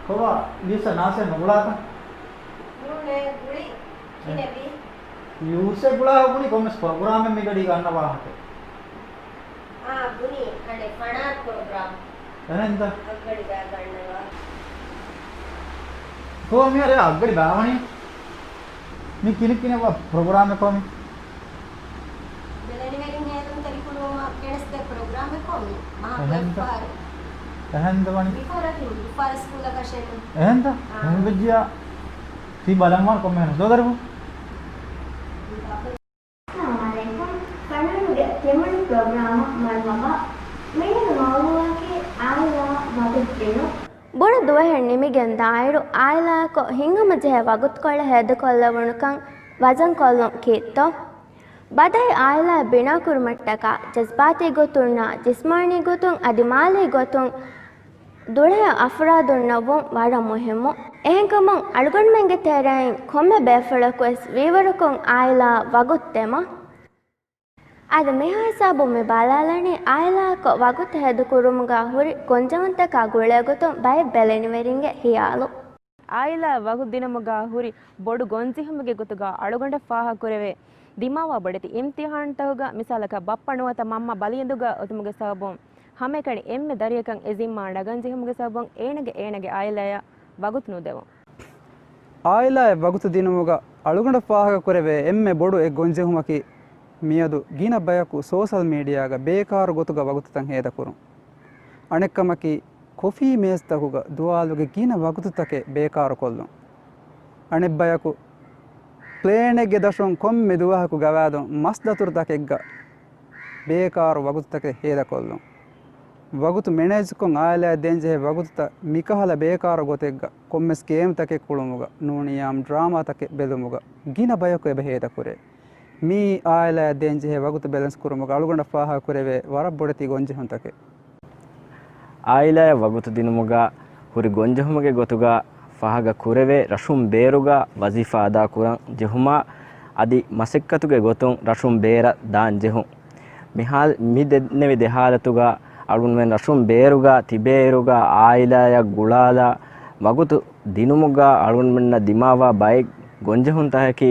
ކޮބާ، ޔޫސަ ނާސެ ނުގުޅާތަ؟ ނޫނޭ، ގުޅި. ކިހިނެއްވީ؟ ޔޫސަ ގުޅާ ބުނި ކޮންމެސް ޕްރޮގްރާމެއް މިގަޑީގަ އަންނަ ވާހަކަ. އާ، ބުނި، ކަނޑެ ފަނާތް ޕްރޮގްރާމް. އެހެންތަ؟ އަށްގަޑި ގާތް ގަންނަވާ. ކޯ މިހާރު އަށްގަޑި ބާވަނީ؟ މި ކިނި ކިނި ޕްރޮގްރާމެއް ކޯ މި؟ ބެލެނިވެރިން ހޭލުންތެރި ކުޅުވުމަށް ގެނެސްދޭ ޕްރޮގްރާމެއް ކޯ މި؟ މަހަށް އެހެންތަ؟ ފަހަރު. އެހެންތަ ވަނީ؟ މި ފަހަރަކީ މި ފަހަރު ސްކޫލަކަށެއް ނޫން. އެހެންތަ؟ އާ. އެހެން ވެއްޖިޔާ. ތީ ބަލަންވާން ކޮންމެހެން ދޯ ދަރިފު؟ އައްސަލާމު ޢަލައިކުމް. ފަނާނުގެ ތިމަން ޕްރޮގްރާމަށް މަރުޙަބާ. މިއަދު މައުޟޫޢަކީ އާއިލާ ވަގުތު ދިނުން. ބޮޑު ދުވަހެއް ނިމިގެން ދާއިރު، އާއިލާއަކު ހިތްހަމަޖެހޭ ވަގުތުކޮޅެއް ހޭދަކޮށްލެވުނުކަން ވަޒަންކޮށްލުން ކީއްތޯ؟ ބަދަހި އާއިލާއެއް ބިނާކުރުމަށްޓަކާ، ޖަޒްބާތީ ގޮތުންނާ ޖިސްމާނީ ގޮތުން އަދި މާލީ ގޮތުން ދުޅަހެޔޮ އަފްރާދުންނަށް ވުން ވަރަށް މުހިއްމު. އެހެންކަމުން އަޅުގަނޑުމެންގެ ތެރެއިން ކޮންމެ ބޭފުޅަކުވެސް ވީވަރަކުން އާއިލާއަށް ވަގުތު ދެމަ. އަދި މިހާ ހިސާބުން މި ބަލާލަނީ އާއިލާއަކު ވަގުތު ހޭދަކުރުމުގަ ހުރި ގޮންޖެހުންތަކާ ގުޅޭގޮތުން ބައެއް ބެލެނިވެރިންގެ ހިޔާލު. އާއިލާ ވަގުތު ދިނުމުގަ ހުރި ބޮޑު ގޮންޖެހުމެއްގެ ގޮތުގަ އަޅުގަނޑަށް ފާހަގަކުރެވޭ ދިމާވާ ބޮޑެތި އިމްތިހާންތަކުގަ މިސާލަކަށް ބައްޕަ ނުވަތަ މަންމަ ބަލިއެނދުގަ އޮތުމުގެ ސަބަބުން ހަމައެކަނި އެންމެ ދަރިއަކަށް އެ ޒިންމާ ނަގަންޖެހުމުގެ ސަބަބުން އޭނަގެ އޭނަގެ އާއިލާޔަށް ވަގުތު ނުދެވުން. އާއިލާޔަށް ވަގުތު ދިނުމުގަ އަޅުގަނޑަށް ފާހަގަކުރެވޭ އެންމެ ބޮޑު އެއް ގޮންޖެހުމަކީ މިއަދު ގިނަ ބަޔަކު ސޯޝަލް މީޑިއާގަ ބޭކާރު ގޮތުގަ ވަގުތުތައް ހޭދަކުރުން. އަނެއްކަމަކީ ކޮފީ މޭޒުތަކުގަ ދުވާލުގެ ގިނަ ވަގުތުތަކެއް ބޭކާރުކޮށްލުން. އަނެއްބަޔަކު ޕްލޭނެއްގެ ދަށުން ކޮންމެ ދުވަހަކު ގަވާލުން މަސްދަތުރުތަކެއްގަ ބޭކާރު ވަގުތުތަކެއް ހޭދަކޮށްލުން. ވަގުތު މެނޭޖްކޮށް އާއިލާއަށް ދޭންޖެހޭ ވަގުތުތައް މިކަހަލަ ބޭކާރު ގޮތެއްގަ ކޮންމެސް ގޭމްތަކެއް ކުޅުމުގަ ނޫނިއްޔާމް ޑްރާމާތަކެއް ބެލުމުގަ ގިނަ ބަޔަކު އެބަ ހޭދަކުރޭ. މިއީ އާއިލާއަށް ދޭންޖެހޭ ވަގުތު ބެލެންސް ކުރުމުގަ އަޅުގަނޑަށް ފާހަގަކުރެވޭ ވަރަށް ބޮޑެތި ގޮންޖެހުންތަކެއް. އާއިލާއަށް ވަގުތު ދިނުމުގަ ހުރި ގޮންޖެހުމެއްގެ ގޮތުގަ ފާހަގަ ކުރެވޭ، ރަށުން ބޭރުގަ ވަޒީފާ އަދާކުރަން ޖެހުމާ، އަދި މަސައްކަތުގެ ގޮތުން ރަށުން ބޭރަށް ދާން ޖެހުން. މި ހާލް-، މި ދެންނެވި ދެ ހާލަތުގަ އަޅުގަނޑުމެން ރަށުން ބޭރުގަ ތިބޭއިރުގަ އާއިލާޔަށް ގުޅާލާ ވަގުތު ދިނުމުގަ އަޅުގަނޑުމެންނަށް ދިމާވާ ބައެއް ގޮންޖެހުންތަކަކީ،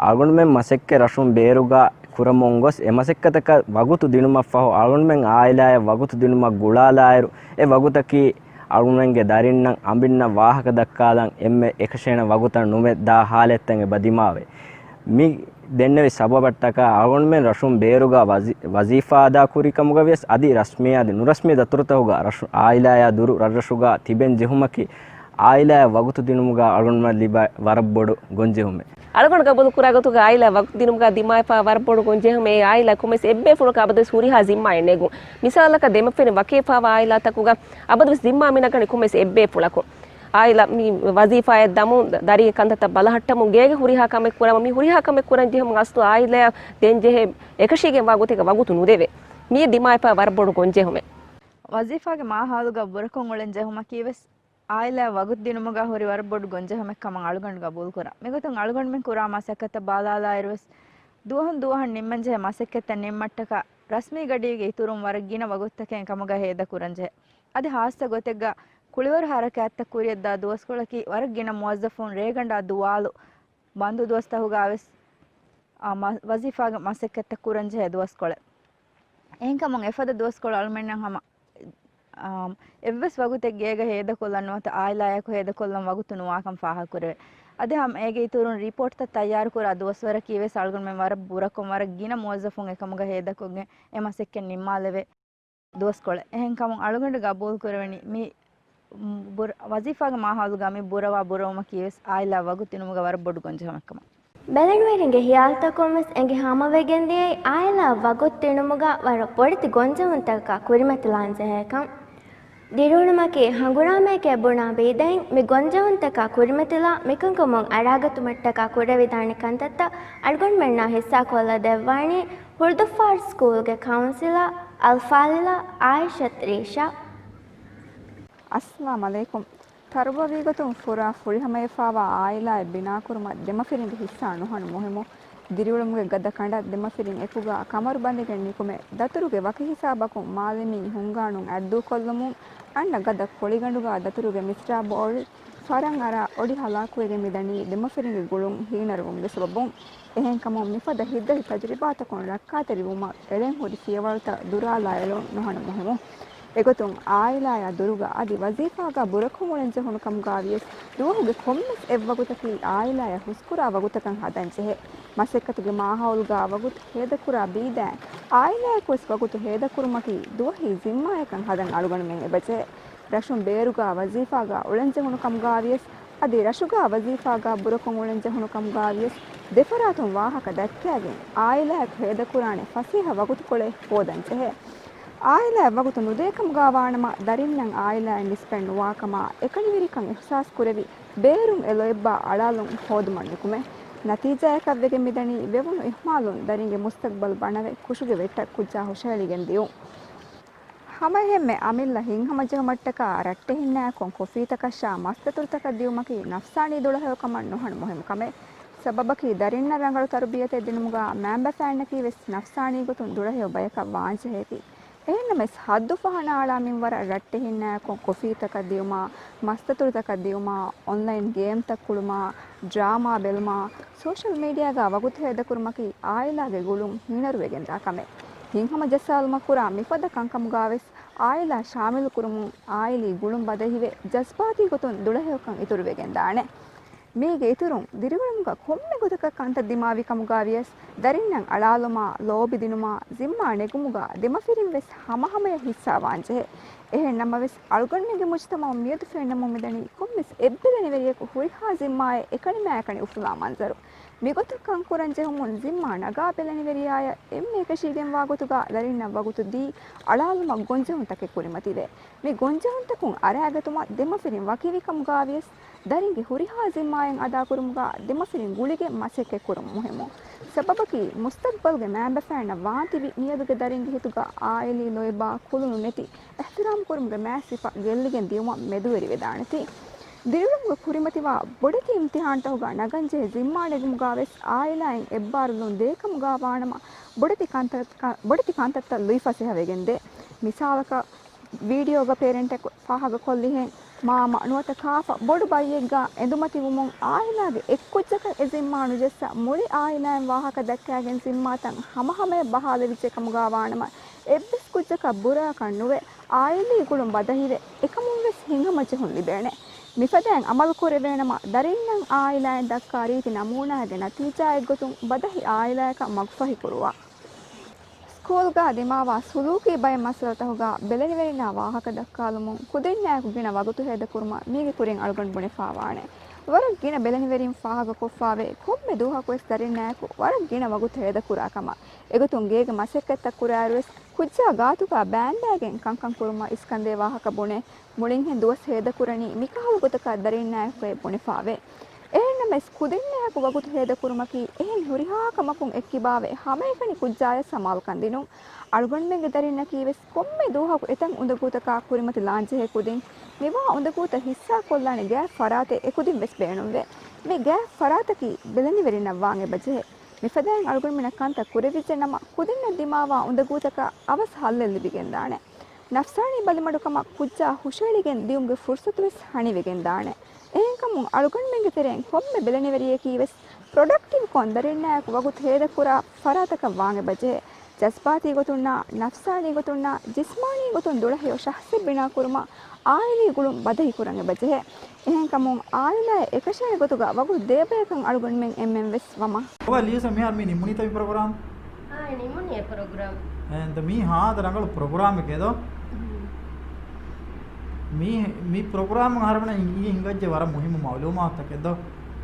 އަޅުގަނޑުމެން މަސައްކަތް ރަށުން ބޭރުގަ ކުރަމުން ގޮސް، އެ މަސައްކަތަކަށް ވަގުތު ދިނުމަށްފަހު، އަޅުގަނޑުމެން އާއިލާޔަށް ވަގުތު ދިނުމަށް ގުޅާލާއިރު، އެ ވަގުތަކީ އަޅުގަނޑުމެންގެ ދަރިންނަށް އަނބިންނަށް ވާހަކަ ދައްކާލަން އެންމެ އެކަށޭނަ ވަގުތަށް ނުމެ ދާ ހާލަތްތައް އެބަ ދިމާވޭ. މި ދެންނެވި ސަބަބަށްޓަކާ އަޅުގަނޑުމެން ރަށުން ބޭރުގަ ވަޒީ-، ވަޒީފާ އަދާކުރި ކަމުގަ ވިޔަސް، އަދި ރަސްމީ އަދި ނުރަސްމީ ދަތުރުތަކުގަ ރަށު-، އާއިލާޔާ ދުރު ރަށްރަށުގަ ތިބެން ޖެހުމަކީ، އާއިލާއަށް ވަގުތު ދިނުމުގަ އަޅުގަނޑުމެން ލިބޭ ވަރަށް ބޮޑު ގޮންޖެހުމެއް. އަޅުގަނޑު ގަބޫލު ކުރާ ގޮތުގަ އާއިލާ ވަގުތު ދިނުމުގަ ދިމާވެފަ ވަރަށް ބޮޑު ގޮންޖެހުމެއް، އާއިލާ ކޮންމެސް އެއްބޭފުޅަކަށް އަބަދުވެސް ހުރިހާ ޒިންމާއެއް ނެގުން. މިސާލަކަށް ދެމަފިރިން ވަކިވެފަވާ އާއިލާތަކުގަ އަބަދުވެސް ޒިންމާ މިނަގަނީ ކޮންމެސް އެއްބޭފުޅަކު. އާއިލާ މި ވަޒީފާއަށް ދަމުން ދަރީގެ ކަންތައްތައް ބަލަހައްޓަމުން، ގޭގެ ހުރިހާ ކަމެއް ކުރަމުން، މި ހުރިހާ ކަމެއް ކުރަން ޖެހުމުން އަސްލު އާއިލާއަށް ދޭންޖެހޭ އެކަށީގެންވާ ގޮތެއްގަ ވަގުތު ނުދެވޭ. މިއީ ދިމާވެފަ ވަރަށް ބޮޑު ގޮންޖެހުމެއް. ވަޒީފާގެ މާހައުލުގަ ބުރަކޮށް އުޅެން ޖެހުމަކީވެސް އާއިލާއަށް ވަގުތު ދިނުމުގަ ހުރި ވަރަށް ބޮޑު ގޮންޖެހުމެއް ކަމަށް އަޅުގަނޑު ގަބޫލުކުރަން. މިގޮތުން އަޅުގަނޑުމެން ކުރާ މަސައްކަތަށް ބާލާލާއިރުވެސް، ދުވަހުން ދުވަހަށް ނިންމަންޖެހޭ މަސައްކަތްތައް ނިންމަށްޓަކާ، ރަސްމީ ގަޑީގެ އިތުރުން ވަރަށް ގިނަ ވަގުތުތަކެއް އެކަމުގަ ހޭދަކުރަންޖެހޭ. އަދި ހާއްސަ ގޮތެއްގަ ކުޅިވަރު ހަރަކާތްތައް ކުރިއަށްދާ ދުވަސްކޮޅަކީ، ވަރަށް ގިނަ މުވައްޒަފުން ރޭގަނޑާ ދުވާލު ބަންދު ދުވަސްތަކުގަވެސް، އާ، މަ-، ވަޒީފާގެ މަސައްކަތްތައް ކުރަންޖެހޭ ދުވަސްކޮޅެއް. އެހެންކަމުން އެފަދަ ދުވަސްކޮޅު އަޅުމެންނަށް ހަމަ، އާ، އެއްވެސް ވަގުތެއް ގޭގަ ހޭދަކޮށްލަން ނުވަތަ އާއިލާއެކު ހޭދަކޮށްލަން ވަގުތު ނުވާކަން ފާހަގަކުރެވޭ. އަދި ހަމަ އޭގެ އިތުރުން ރިޕޯޓްތައް ތައްޔާރުކުރާ ދުވަސްވަރަކީވެސް އަޅުގަނޑުމެން ވަރަށް ބުރަކޮށް ވަރަށް ގިނަ މުވައްޒަފުން އެކަމުގަ ހޭދަކޮށްގެން އެ މަސައްކަތް ނިންމާލެވޭ. ދުވަސްކޮޅެއް. އެހެންކަމުން އަޅުގަނޑު ގަބޫލުކުރެވެނީ މި، ބުރ-، ވަޒީފާގެ މާހައުލުގަ މި ބުރަވާ ބުރަވުމަކީވެސް އާއިލާ ވަގުތު ދިނުމުގަ ވަރަށް ބޮޑު ގޮންޖެހުމެއްކަމަށް. ބެލެނިވެރިންގެ ހިޔާލުތަކުންވެސް އެނގި ހަމަވެގެންދިޔައީ އާއިލާ ވަގުތު ދިނުމުގަ ވަރަށް ބޮޑެތި ގޮންޖެހުންތަކަކާ ކުރިމަތިލާންޖެހޭކަން. ދިރިއުޅުމަކީ ހަނގުރާމައެކޭ ބުނާ ބީދައިން، މި ގޮންޖެހުންތަކާ ކުރިމަތިލާ މިކަންކަމުން އަރާގަތުމަށްޓަކާ ކުރެވިދާނެ ކަންތައްތައް އަޅުގަނޑުމެންނާ ހިއްސާކޮށްލަދެއްވާނީ ހުޅުދުއްފާރު ސްކޫލްގެ ކައުންސިލަރ އަލްފާޟިލާ އާއިޝަތު ރީޝާ. އައްސަލާމް ޢަލައިކުމް. ތަރުބަވީގޮތުން ފުރާ ފުރިހަމަވެފާވާ އާއިލާއެއް ބިނާކުރުމަށް ދެމަފިރިންގެ ހިއްސާ ނުހަނު މުހިއްމު. ދިރިއުޅުމުގެ ގަދަ ކަނޑަށް ދެމަފިރިން އެކުގަ ކަމަރު ބަނދެގެން ނިކުމެ، ދަތުރުގެ ވަކި ހިސާބަކުން މާލެމީ ހުންގާނުން އަތްދޫކޮށްލުމުން އަންނަ ގަދަ ކޮޅިގަނޑުގަ ދަތުރުގެ މިސްރާބު އޮޅި ފަރަށް އަރާ އޮޑި ހަލާކުވެގެން މިދަނީ ދެމަފިރިންގެ ގުޅުން ހީނަރުވުމުގެ ސަބަބުން. އެހެންކަމުން މިފަދަ ހިތްދަތި ތަޖުރިބާތަކުން ރައްކާތެރިވުމަށް އެޅެން ހުރި ފިޔަވަޅުތައް ދުރާލާ އެޅުން ނުހަނު މުހިއްމު. އެގޮތުން އާއިލާޔާ ދުރުގަ އަދި ވަޒީފާގަ ބުރަކޮށް އުޅެން ޖެހުނު ކަމުގަ ވިޔަސް، ދުވަހުގެ ކޮންމެސް އެއްވަގުތަކީ އާއިލާޔަށް ހުސްކުރާ ވަގުތަކަށް ހަދަންޖެހޭ. މަސައްކަތުގެ މާހައުލުގަ ވަގުތު ހޭދަކުރާ ބީދައިން، އާއިލާއެކުވެސް ވަގުތު ހޭދަކުރުމަކީ ދުވަހީ ޒިންމާޔަކަށް ހަދަން އަޅުގަނޑުމެން އެބަޖެހޭ. ރަށުން ބޭރުގަ ވަޒީފާގަ އުޅެންޖެހުނު ކަމުގަ ވިޔަސް، އަދި ރަށުގަ ވަޒީފާގަ ބުރަކޮށް އުޅެންޖެހުނު ކަމުގަ ވިޔަސް، ދެފަރާތުން ވާހަކަ ދައްކައިގެން، އާއިލާއެކު ހޭދަކުރާނެ ފަސޭހަ ވަގުތުކޮޅެއް ހޯދަންޖެހޭ. އާއިލާއަށް ވަގުތު ނުދޭ ކަމުގަ ވާނަމަ، ދަރިންނަށް އާއިލާއަށް ނިސްބަތް ނުވާކަމާ، އެކަނިވެރިކަން އިޙްސާސް ކުރެވި، ބޭރުން އެ ލޯތްބާ އަޅާލުން ހޯދުމަށް ނިކުމެ. ނަތީޖާއަކަށްވެގެން މިދަނީ، ވެވުނު އިހުމާލުން ދަރިންގެ މުސްތަޤްބަލް ބަނަވެ، ކުށުގެ ވެއްޓަށް ކުއްޖާ ހުށަހެޅިގެން ދިޔުން. ހަމައެހެންމެ އަމިއްލަ ހިތްހަމަޖެހުމަށްޓަކާ ރައްޓެހިންނާއެކު ކޮފީތަކަށާ މަސްދަތުރުތަކަށް ދިޔުމަކީ ނަފްސާނީ ދުޅަހެޔޮކަމަށް ނުހަނު މުހިއްމު ކަމެއް. ސަބަބަކީ ދަރިންނަށް ރަނގަޅު ތަރުބިޔަތެއް ދިނުމުގަ މާބަފައިންނަކީ ވެސް ނަފްސާނީ ގޮތުން ދުޅަހެޔޮ ބަޔަކަށް ވާންޖެހޭތީ. އެހެންނަމަވެސް ހައްދު ފަހަނަ އަޅާ މިންވަރަށް ރައްޓެހިންނާއެކު ކޮފީތަކަށް ދިޔުމާ، މަސްދަތުރުތަކަށް ދިޔުމާ، އޮންލައިން ގޭމްތައް ކުޅުމާ، ޑްރާމާ ބެލުމާ، ސޯޝަލް މީޑިއާގަ ވަގުތު ހޭދަކުރުމަކީ އާއިލާގެ ގުޅުން ހީނަރުވެގެންދާ ކަމެއް. ހިތްހަމަޖައްސާލުމަށް ކުރާ މިފަދަ ކަންކަމުގަވެސް އާއިލާ ޝާމިލުކުރުމުން އާއިލީ ގުޅުން ބަދަހިވެ، ޖަޒްބާތީ ގޮތުން ދުޅަހެޔޮކަން އިތުރުވެގެންދާނެ. މީގެ އިތުރުން، ދިރިއުޅުމުގަ ކޮންމެ ގޮތަކަށް ކަންތައް ދިމާވި ކަމުގަ ވިޔަސް، ދަރިންނަށް އަޅާލުމާ، ލޯބިދިނުމާ، ޒިންމާ ނެގުމުގަ ދެމަފިރިން ވެސް ހަމަހަމަޔަށް ހިއްސާވާންޖެހޭ. އެހެން ނަމަވެސް، އަޅުގަނޑުމެންގެ މުޖުތަމަޢުން މިއަދު ފެންނަމުން މިދަނީ ކޮންމެސް އެއްބެލެނިވެރިޔަކު ހުރިހާ ޒިންމާއެއް އެކަނިމާއެކަނި އުފުލާ މަންޒަރު. މިގޮތަށް ކަންކުރަން ޖެހުމުން ޒިންމާ ނަގާ ބެލެނިވެރިޔާޔަށް އެންމެ އެކަށީގެންވާ ގޮތުގަ ދަރިންނަށް ވަގުތު ދީ އަޅާލުމަށް ގޮންޖެހުންތަކެއް ކުރިމަތިވޭ. މި ގޮންޖެހުންތަކުން އަރައިގަތުމަށް ދެމަފިރިން ވަކިވި ކަމުގަ ވިޔަސް، ދަރިންގެ ހުރިހާ ޒިންމާއެއް އަދާކުރުމުގަ ދެމަފިރިން ގުޅިގެން މަސައްކަތް ކުރުން މުހިއްމު. ސަބަބަކީ، މުސްތަޤްބަލްގެ މާބަފައިންނަށް ވާންތިބި މިއަދުގެ ދަރިންގެ ހިތުގަ އާއިލީ ލޯތްބާ ކުލުނު ނެތި، އިޙްތިރާމް ކުރުމުގެ މާތް ސިފަ ގެއްލިގެން ދިޔުމަށް މެދުވެރިވެދާނެތީ. ދިރިއުޅުމުގެ ކުރިމަތިވާ ބޮޑެތި އިމްތިޙާންތަކުގަ ނަގަންޖެހޭ ޒިންމާ ނެގުމުގަ ވެސް އާއިލާއިން އެއްބާރުލުން ދޭކަމުގަ ވާނަމަ، ބޮޑެތި ކަންތައް، ބޮޑެތި ކަންތައްތައް ލުއިފަސޭހަވެގެންދޭ. މިސާލަކަށް، ވީޑިއޯގަ ޕޭރެންޓެއް ފާހަގަކޮށްލިހެން، މާމަ ނުވަތަ ކާފަ ބޮޑު ބައްޔެއްގަ އެނދުމަތިވުމުން އާއިލާގެ އެއްކުއްޖަކަށް އެ ޒިންމާ ނުޖައްސާ، މުޅި އާއިލާއިން ވާހަކަ ދައްކައިގެން ޒިންމާތައް ހަމަހަމަޔަށް ބަހާލެވިއްޖެ ކަމުގަ ވާނަމަ، އެއްވެސް ކުއްޖަކަށް ބުރައަކަށް ނުވެ، އާއިލީ ގުޅުން ބަދަހިވެ، އެކަމުންވެސް ހިތްހަމަޖެހުން ލިބޭނެ. މިފަދައިން އަމަލު ކުރެވޭނަމަ، ދަރިންނަށް އާއިލާއިން ދައްކާ ރީތި ނަމޫނާއެއްގެ ނަތީޖާއެއްގޮތުން ބަދަހި އާއިލާޔަކަށް މަގުފަހި ކުރުވާ. ސްކޫލްގަ ދިމާވާ ސުލޫކީ ބައެއް މައްސަލަތަކުގަ ބެލެނިވެރިންނާ ވާހަކަ ދައްކާލުމުން ކުދިންނާއެކު ގިނަ ވަގުތު ހޭދަކުރުމަށް މީގެ ކުރިން އަޅުގަނޑު ބުނެފާވާނެ. ވަރަށް ގިނަ ބެލެނިވެރިން ފާހަގަކޮށްފާވޭ ކޮންމެ ދުވަހަކުވެސް ދަރިންނާއެކު ވަރަށް ގިނަ ވަގުތު ހޭދަކުރާ ކަމަށް. އެގޮތުން ގޭގެ މަސައްކަތްތައް ކުރާއިރުވެސް ކުއްޖާ ގާތުގަ ބައިންބައިގެން ކަންކަން ކުރުމަށް އިސްކަންދޭ ވާހަކަ ބުނެ، މުޅިންހެން ދުވަސް ހޭދަކުރަނީ މިކަހަލަ ގޮތަކަށް ދަރިންނާއެކު ބުނެފާވޭ. އެހެންނަމަވެސް، ކުދިންނާއެކު ވަގުތު ހޭދަކުރުމަކީ އެހެން ހުރިހާ ކަމަކުން އެއްކިބާވެ، ހަމައެކަނި ކުއްޖާޔަށް ސަމާލުކަން ދިނުން. އަޅުގަނޑުމެންގެ ދަރިންނަކީ ވެސް ކޮންމެ ދުވަހަކު އެތަން އުނދަގޫތަކާ ކުރިމަތި ލާންޖެހޭ ކުދިން. މިވާ އުނދަގޫތައް ހިއްސާކޮށްލާނެ ގާތް ފަރާތެއް އެކުދިން ވެސް ބޭނުންވޭ. މި ގާތް ފަރާތަކީ ބެލެނިވެރިންނަށް ވާން އެބަޖެހޭ. މިފަދައިން އަޅުގަނޑުމެންނަށް ކަންތައް ކުރެވިއްޖެ ނަމަ، ކުދިންނަށް ދިމާވާ އުނދަގޫތަކަށް އަވަސް ހައްލެއް ލިބިގެންދާނެ. ނަފްސާނީ ބަލިމަޑުކަމަށް ކުއްޖާ ހުށައެޅިގެން ދިޔުމުގެ ފުރުސަތުވެސް ހަނިވެގެންދާނެ. އެހެންކަމުން އަޅުގަނޑުމެންގެ ތެރެއިން ކޮންމެ ބެލެނިވެރިޔަކީވެސް ޕްރޮޑަކްޓިވްކޮށް ދަރިންނާއެކު ވަގުތު ހޭދަކުރާ ފަރާތަކަށް ވާން އެބަޖެހޭ. ޖަޒްބާތީ ގޮތުންނާ، ނަފްސާނީ ގޮތުންނާ، ޖިސްމާނީ ގޮތުން ދުޅަހެޔޮ ޝަޚްޞެއް ބިނާކުރުމަށް އާއިލީ ގުޅުން ބަދަހިކުރަން އެބަޖެހޭ. އެހެންކަމުން، އާއިލާއެއް އެކަށައި ގޮތުގަ ވަގުތު ދޭބަޔަކަށް އަޅުގަނޑުމެން އެންމެންވެސް ވަމާ. އޮވާ ލީސަ، މިހާރު މި ނިމުނީތަ މި ޕްރޮގްރާމް؟ އާ، ނިމުނީ އެ ޕްރޮގްރާމް. އެ، ދަ މީ ހާދަ ރަނގަޅު ޕްރޮގްރާމެކޭ ދޯ. މީ، މި ޕްރޮގްރާމުން އަހަރެމެންނަށް ހިނގި ހިނގައްޖެ ވަރަށް މުހިއްމު މައުލޫމާތުތަކެއް ދޯ.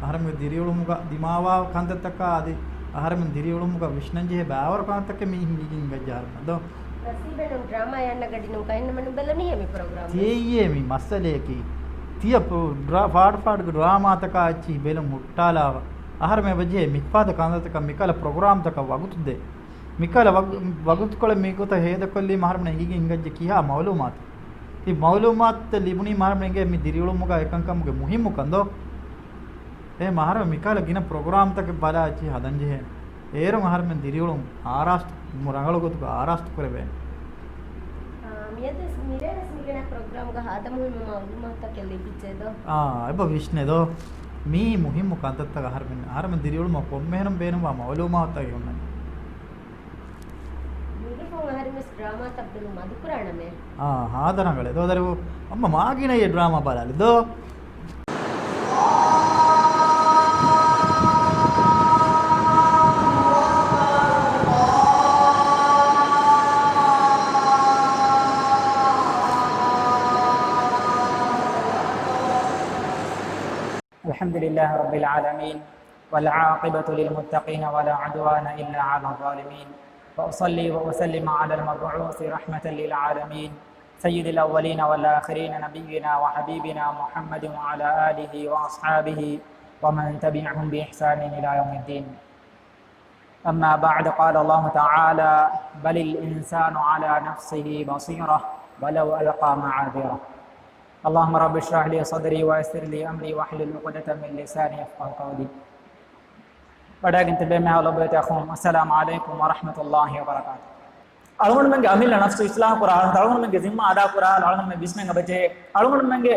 އަހަރެމެންގެ ދިރިއުޅުމުގަ ދިމާވާ ކަންތައްތަކާ އަދި އަހަރެމެން ދިރިއުޅުމުގަ ވިސްނަންޖެހޭ ބައިވަރު ކަންތައްތަކެއް މި ހިނގި ހިނގައްޖެ އަހަރެމެންނަށް ދޯ. ނަސީބެއް ނޫން ޑްރާމާ އަންނަ ގަޑި ނޫން ކަހެއް ނަމަ ނުބެލުނީހޭ މި ޕްރޮގްރާމް. ތިޔައީ މި މައްސަލަޔަކީ. ތިޔަ ޕްރޮ-، ޑްރާ-، ފާޑު ފާޑުގެ ޑްރާމާތަކާ އެއްޗިހި ބެލުން ހުއްޓާލާފަ. އަހަރެމެން އެބަޖެހޭ މިފަދަ ކަންތައްތަކަށް މިކަހަލަ ޕްރޮގްރާމްތަކަށް ވަގުތު ދޭ. މިކަހަލަ ވަގު-، ވަގުތުކޮޅެއް މިގޮތަށް ހޭދަކޮށްލީމަ އަހަރެމެންނަށް ހިނގި ހިނގައްޖެ ކިހާ މައުލޫމާތެއް. ތި މައުލޫމާތުތައް ލިބުނީމަ އަހަރެމެން އެނގޭ މި ދިރިއުޅުމުގަ އެކަންކަމުގެ މުހިއްމުކަން ދޯ. އެހެން އަހަރެމެން މިކަހަލަ ގިނަ ޕްރޮގްރާމްތަކެއް ބަލާ އެއްޗިހި ހަދަންޖެހޭނެ. އޭރުން އަހަރެމެން ދިރިއުޅުން އާރާސްތު، ރަނގަޅު ގޮތުގަ އާރާސްތު ކުރެވޭނެ. އާ، މިއަދުވެސް މިރޭވެސް މިގިނަ ޕްރޮގްރާމްގަ ހާދަ މުހިއްމު މައުލޫމާތުތަކެއް ލިބިއްޖެ ދޯ. އާ، އެބަ ވިސްނޭ ދޯ. މީ މުހިއްމު ކަންތައްތަކަށް އަހަރެމެން، އަހަރެމެން ދިރިއުޅުމަށް ކޮންމެހެނުން ބޭނުންވާ މައުލޫމާތުތަކެއް އޮންނަނީ. މީގެ ފަހުން އަހަރެމެން ޑްރާމާތައް ބެލުން މަދުކުރާނަމޭ. އާ، ހާދަ ރަނގަޅޭ ދޯ. ދަރިފު، އަމަ މާގިނައޭ ޑްރާމާ ބަލާލި ދޯ. الحمد لله رب العالمين، والعاقبة للمتقين، ولا عدوان إلا على الظالمين، وأصلي وأسلم على المبعوث رحمة للعالمين، سيد الأولين والآخرين، نبينا وحبيبنا محمد وعلى آله وأصحابه ومن تبعهم بإحسان إلى يوم الدين. أما بعد، قال الله تعالى: بل الإنسان على نفسه بصيرة ولو ألقى معاذيره. اللهم رب اشرح لي صدري ويسر لي أمري واحلل عقدة من لساني يفقهوا قولي. ވަޑައިގެން ތިބޭ މާ ލޮބުވެތި އަޚުން، އައްސަލާމު ޢަލައިކުމް ވަރަޙްމަތުﷲި ވަބަރަކާތު. އަޅުގަނޑުމެންގެ އަމިއްލަ ނަފްސު އިޞްލާޙު ކުރާ، އަޅުގަނޑުމެންގެ ޒިންމާ އަދާ ކުރާ، އަޅުގަނޑުމެން ވިސްނަން އެބަޖެހޭ. އަޅުގަނޑުމެންގެ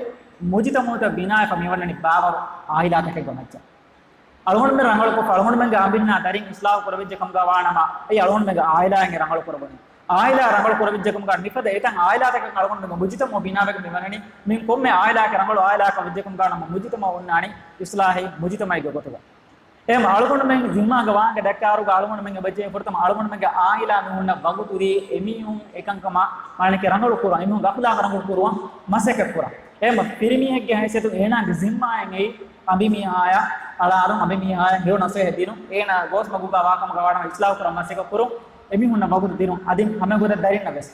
މުޖުތަމަޢުތައް ބިނާވެފަ މިވަންނަނީ ބާވަރު އާއިލާތަކެއްގެ މައްޗަށް. އަޅުގަނޑުމެން ރަނގަޅުކޮށްފަ، އަޅުގަނޑުމެންގެ އަނބިންނާ ދަރިން އިޞްލާޙު ކުރެވިއްޖެ ކަމުގަ ވާނަމަ، އެއީ އަޅުގަނޑުމެންގެ އާއިލާއިން ރަނގަޅު ކުރެވުނީ. އާއިލާ ރަނގަޅު ކުރެވިއްޖެ ކަމުގަ މިފަދަ އެތައް އާއިލާތަކަށް އަޅުގަނޑުމެންގެ މުޖުތަމަޢު ބިނާވެގެން މިވަނަނީ. މި ކޮންމެ އާއިލާއަކަށް ރަނގަޅު އާއިލާއަކަށް ވެއްޖެ ކަމުގަ ނަމަ މުޖުތަމަޢު އޮންނާނީ އިޞްލާޙީ މުޖުތަމަޢެއްގެ ގޮތުގަ. އެހެން އަޅުގަނޑުމެން ޒިންމާގަ ވާހަކަ ދައްކާއިރުގަ އަޅުގަނޑުމެން އެބަޖެހޭ ފުރަތަމަ އަޅުގަނޑުމެންގެ އާއިލާ މީހުންނަށް ވަގުތު ދީ އެމީހުން އެކަންކަމާ މާނައަކީ ރަނގަޅު ކުރުވަން، އެމީހުންގެ އަޚްލާޤަށް ރަނގަޅު ކުރުވަން މަސައްކަތް ކުރަން. އެހެން ފިރިމީހެއްގެ ހައިސިއްޔަތުން އޭނާގެ ޒިންމާއިން އެއީ އަނބިމީހާޔަށް އަޅާލުން، އަނބިމީހާޔަށް ހެޔޮ ނަސޭހަތް ދިނުން، އޭނާ ގޯސް މަގުގަ ވާކަމުގަ ވާނަމަ އިޞްލާޙު ކުރަން މަސައްކަތް ކުރުން، އެމީހުންނަށް ވަގުތު ދިނުން. އަދި ހަމައެގޮތަށް ދަރިންނަށް ވެސް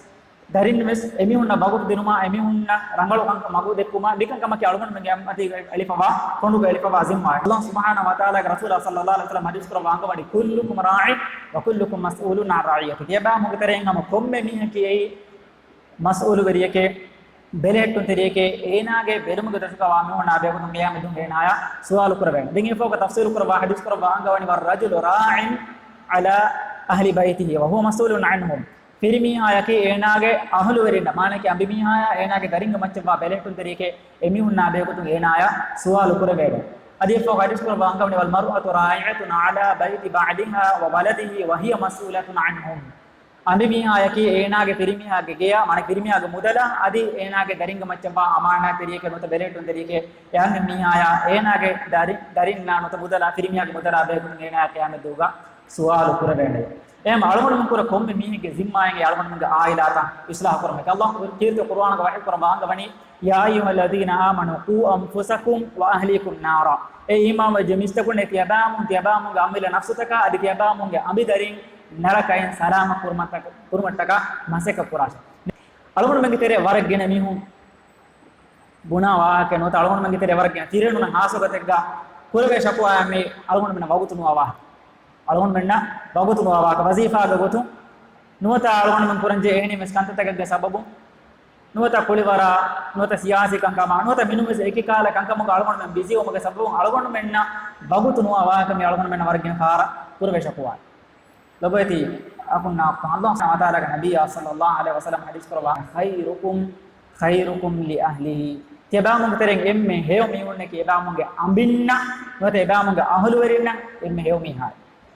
ދަރިން ވެސް އެމީހުންނަށް ވަގުތު ދިނުމާ، އެމީހުންނަށް ރަނގަޅު ކަންކަން މަގު ދެއްކުމާ، މިކަންކަމަކީ އަޅުގަނޑުމެންގެ އަތީގަ އެޅިފަވާ، ކޮނޑުގަ އެޅިފަވާ ޒިންމާއެއް. ﷲ ސުބްޙާނަހޫ ވަތަޢާލާގެ ރަސޫލާ ޞައްލައްލާހު ޢަލައިހި ވަސައްލަމް ޙަދީޘް ކުރައްވާ އަންގަވަނީ، "كلكم راع وكلكم مسؤول عن رعيته." ތިޔަބައިމުންގެ ތެރެއިން ހަމަ ކޮންމެ މީހަކީ އެއީ މަސްއޫލުވެރިއެކޭ، ބެލެހެއްޓުންތެރިއެކޭ، އޭނާގެ ބެލުމުގެ ދަށުގަ ވާ މީހުންނާ ބެހޭގޮތުން ޤިޔާމަތްދުވަހު އޭނާޔާ ސުވާލު ކުރެވޭނެ. ދެން އެފަހުގަ ތަފްސީލު ކުރައްވާ ޙަދީޘް ކުރައްވާ އަންގަވަނީ، "والرجل راع على أهل بيته وهو مسؤول عنهم." ފިރިމީހާޔަކީ އޭނާގެ އަހުލުވެރިންނަށް، މާނައަކީ އަނބިމީހާޔާ އޭނާގެ ދަރިންގެ މައްޗަށްވާ ބެލެހެއްޓުންތެރިއެކޭ، އެމީހުންނާ ބެހޭގޮތުން އޭނާޔާ ސުވާލު ކުރެވޭނެ. އަދި އެފަހު ޙަދީޘް ކުރައްވާ އަންގަވަނީ، "والمرأة راعية على بيت بعلها وولده وهي مسؤولة عنهم." އަނބިމީހާޔަކީ އޭނާގެ ފިރިމީހާގެ ގެޔާ، މާނަ ފިރިމީހާގެ މުދަލާ، އަދި އޭނާގެ ދަރިންގެ މައްޗަށްވާ އަމާނާތްތެރިއެކޭ ނުވަތަ ބެލެހެއްޓުންތެރިއެކޭ، އެހެން މީހާޔާ އޭނާގެ ދަރި-، ދަރިންނާ ނުވަތަ މުދަލާ ފިރިމީހާގެ މުދަލާ ބެހޭގޮތުން އޭނާޔާ ޤިޔާމަތްދުވަހުގަ ސުވާލު ކުރެވޭނެ. އެހެން އަޅުގަނޑުމެން ކުރެ ކޮންމެ މީހެއްގެ ޒިންމާއިން އެ އަޅުގަނޑުމެންގެ އާއިލާތައް އިޞްލާޙު ކުރުމެކޭ. ﷲ ކީރިތި ޤުރުއާނުގަ ވަޙީ ކުރައްވާ އަންގަވަނީ، "يا أيها الذين آمنوا قوا أنفسكم وأهليكم نارا." އޭ އީމާންވެއްޖެ މީސްތަކުންނޭ، ތިޔަބައިމުން، ތިޔަބައިމުންގެ އަމިއްލަ ނަފްސުތަކާ އަދި ތިޔަބައިމުންގެ އަނބިދަރިން ނަރަކައިން ސަލާމަތް ކުރުމަށްޓަކަ-، ކުރުމަށްޓަކާ މަސައްކަތް ކުރާށެވެ. އަޅުގަނޑުމެންގެ ތެރޭ ވަރަށް ގިނަ މީހުން ބުނާ ވާހަކަ ނުވަތަ އަޅުގަނޑުމެންގެ ތެރޭ ވަރަށް ގިނަ ތިރޭނުން ހާސްކޮށް ގޮތެއްގަ ކުރެވޭ ޝަކުވާއެއް މީ އަޅުގަނޑުމެންނަށް ވަގުތު ނުވާ ވާހަކަ. އަޅުގަނޑުމެންނަށް ވަގުތު ނުވާ ވާހަކަ، ވަޒީފާގެ ގޮތުން ނުވަތަ އަޅުގަނޑުމެން ކުރަންޖެހޭ އެހެނިވެސް ކަންތައްތަކެއްގެ ސަބަބުން، ނުވަތަ ކުޅިވަރާ، ނުވަތަ ސިޔާސީ ކަންކަމާ، ނުވަތަ މިނޫންވެސް އެކި ކަހަލަ ކަންކަމުގަ އަޅުގަނޑުމެން ބިޒީ ވުމުގެ ސަބަބުން އަޅުގަނޑުމެންނަށް ވަގުތު ނުވާ ވާހަކަ މީ އަޅުގަނޑުމެންނަށް ވަރަށް ގިނަ ފަހަރަށް ކުރެވޭ ޝަކުވާ. ލޮބުވެތި އަޚުންނާ އުޚްތުން، ﷲ ސުބްޙާނަހޫ ވަތަޢާލާގެ ނަބިއްޔާ ޞައްލައްލާހު ޢަލައިހި ވަސައްލަމް ޙަދީޘް ކުރައްވާ، "خيركم، خيركم لأهله." ތިޔަބައިމުންގެ ތެރެއިން އެންމެ ހެޔޮ މީހުންނަކީ އެބައިމުންގެ އަނބިންނަށް ނުވަތަ އެބައިމުންގެ އަހުލުވެރިންނަށް އެންމެ ހެޔޮ މީހާ.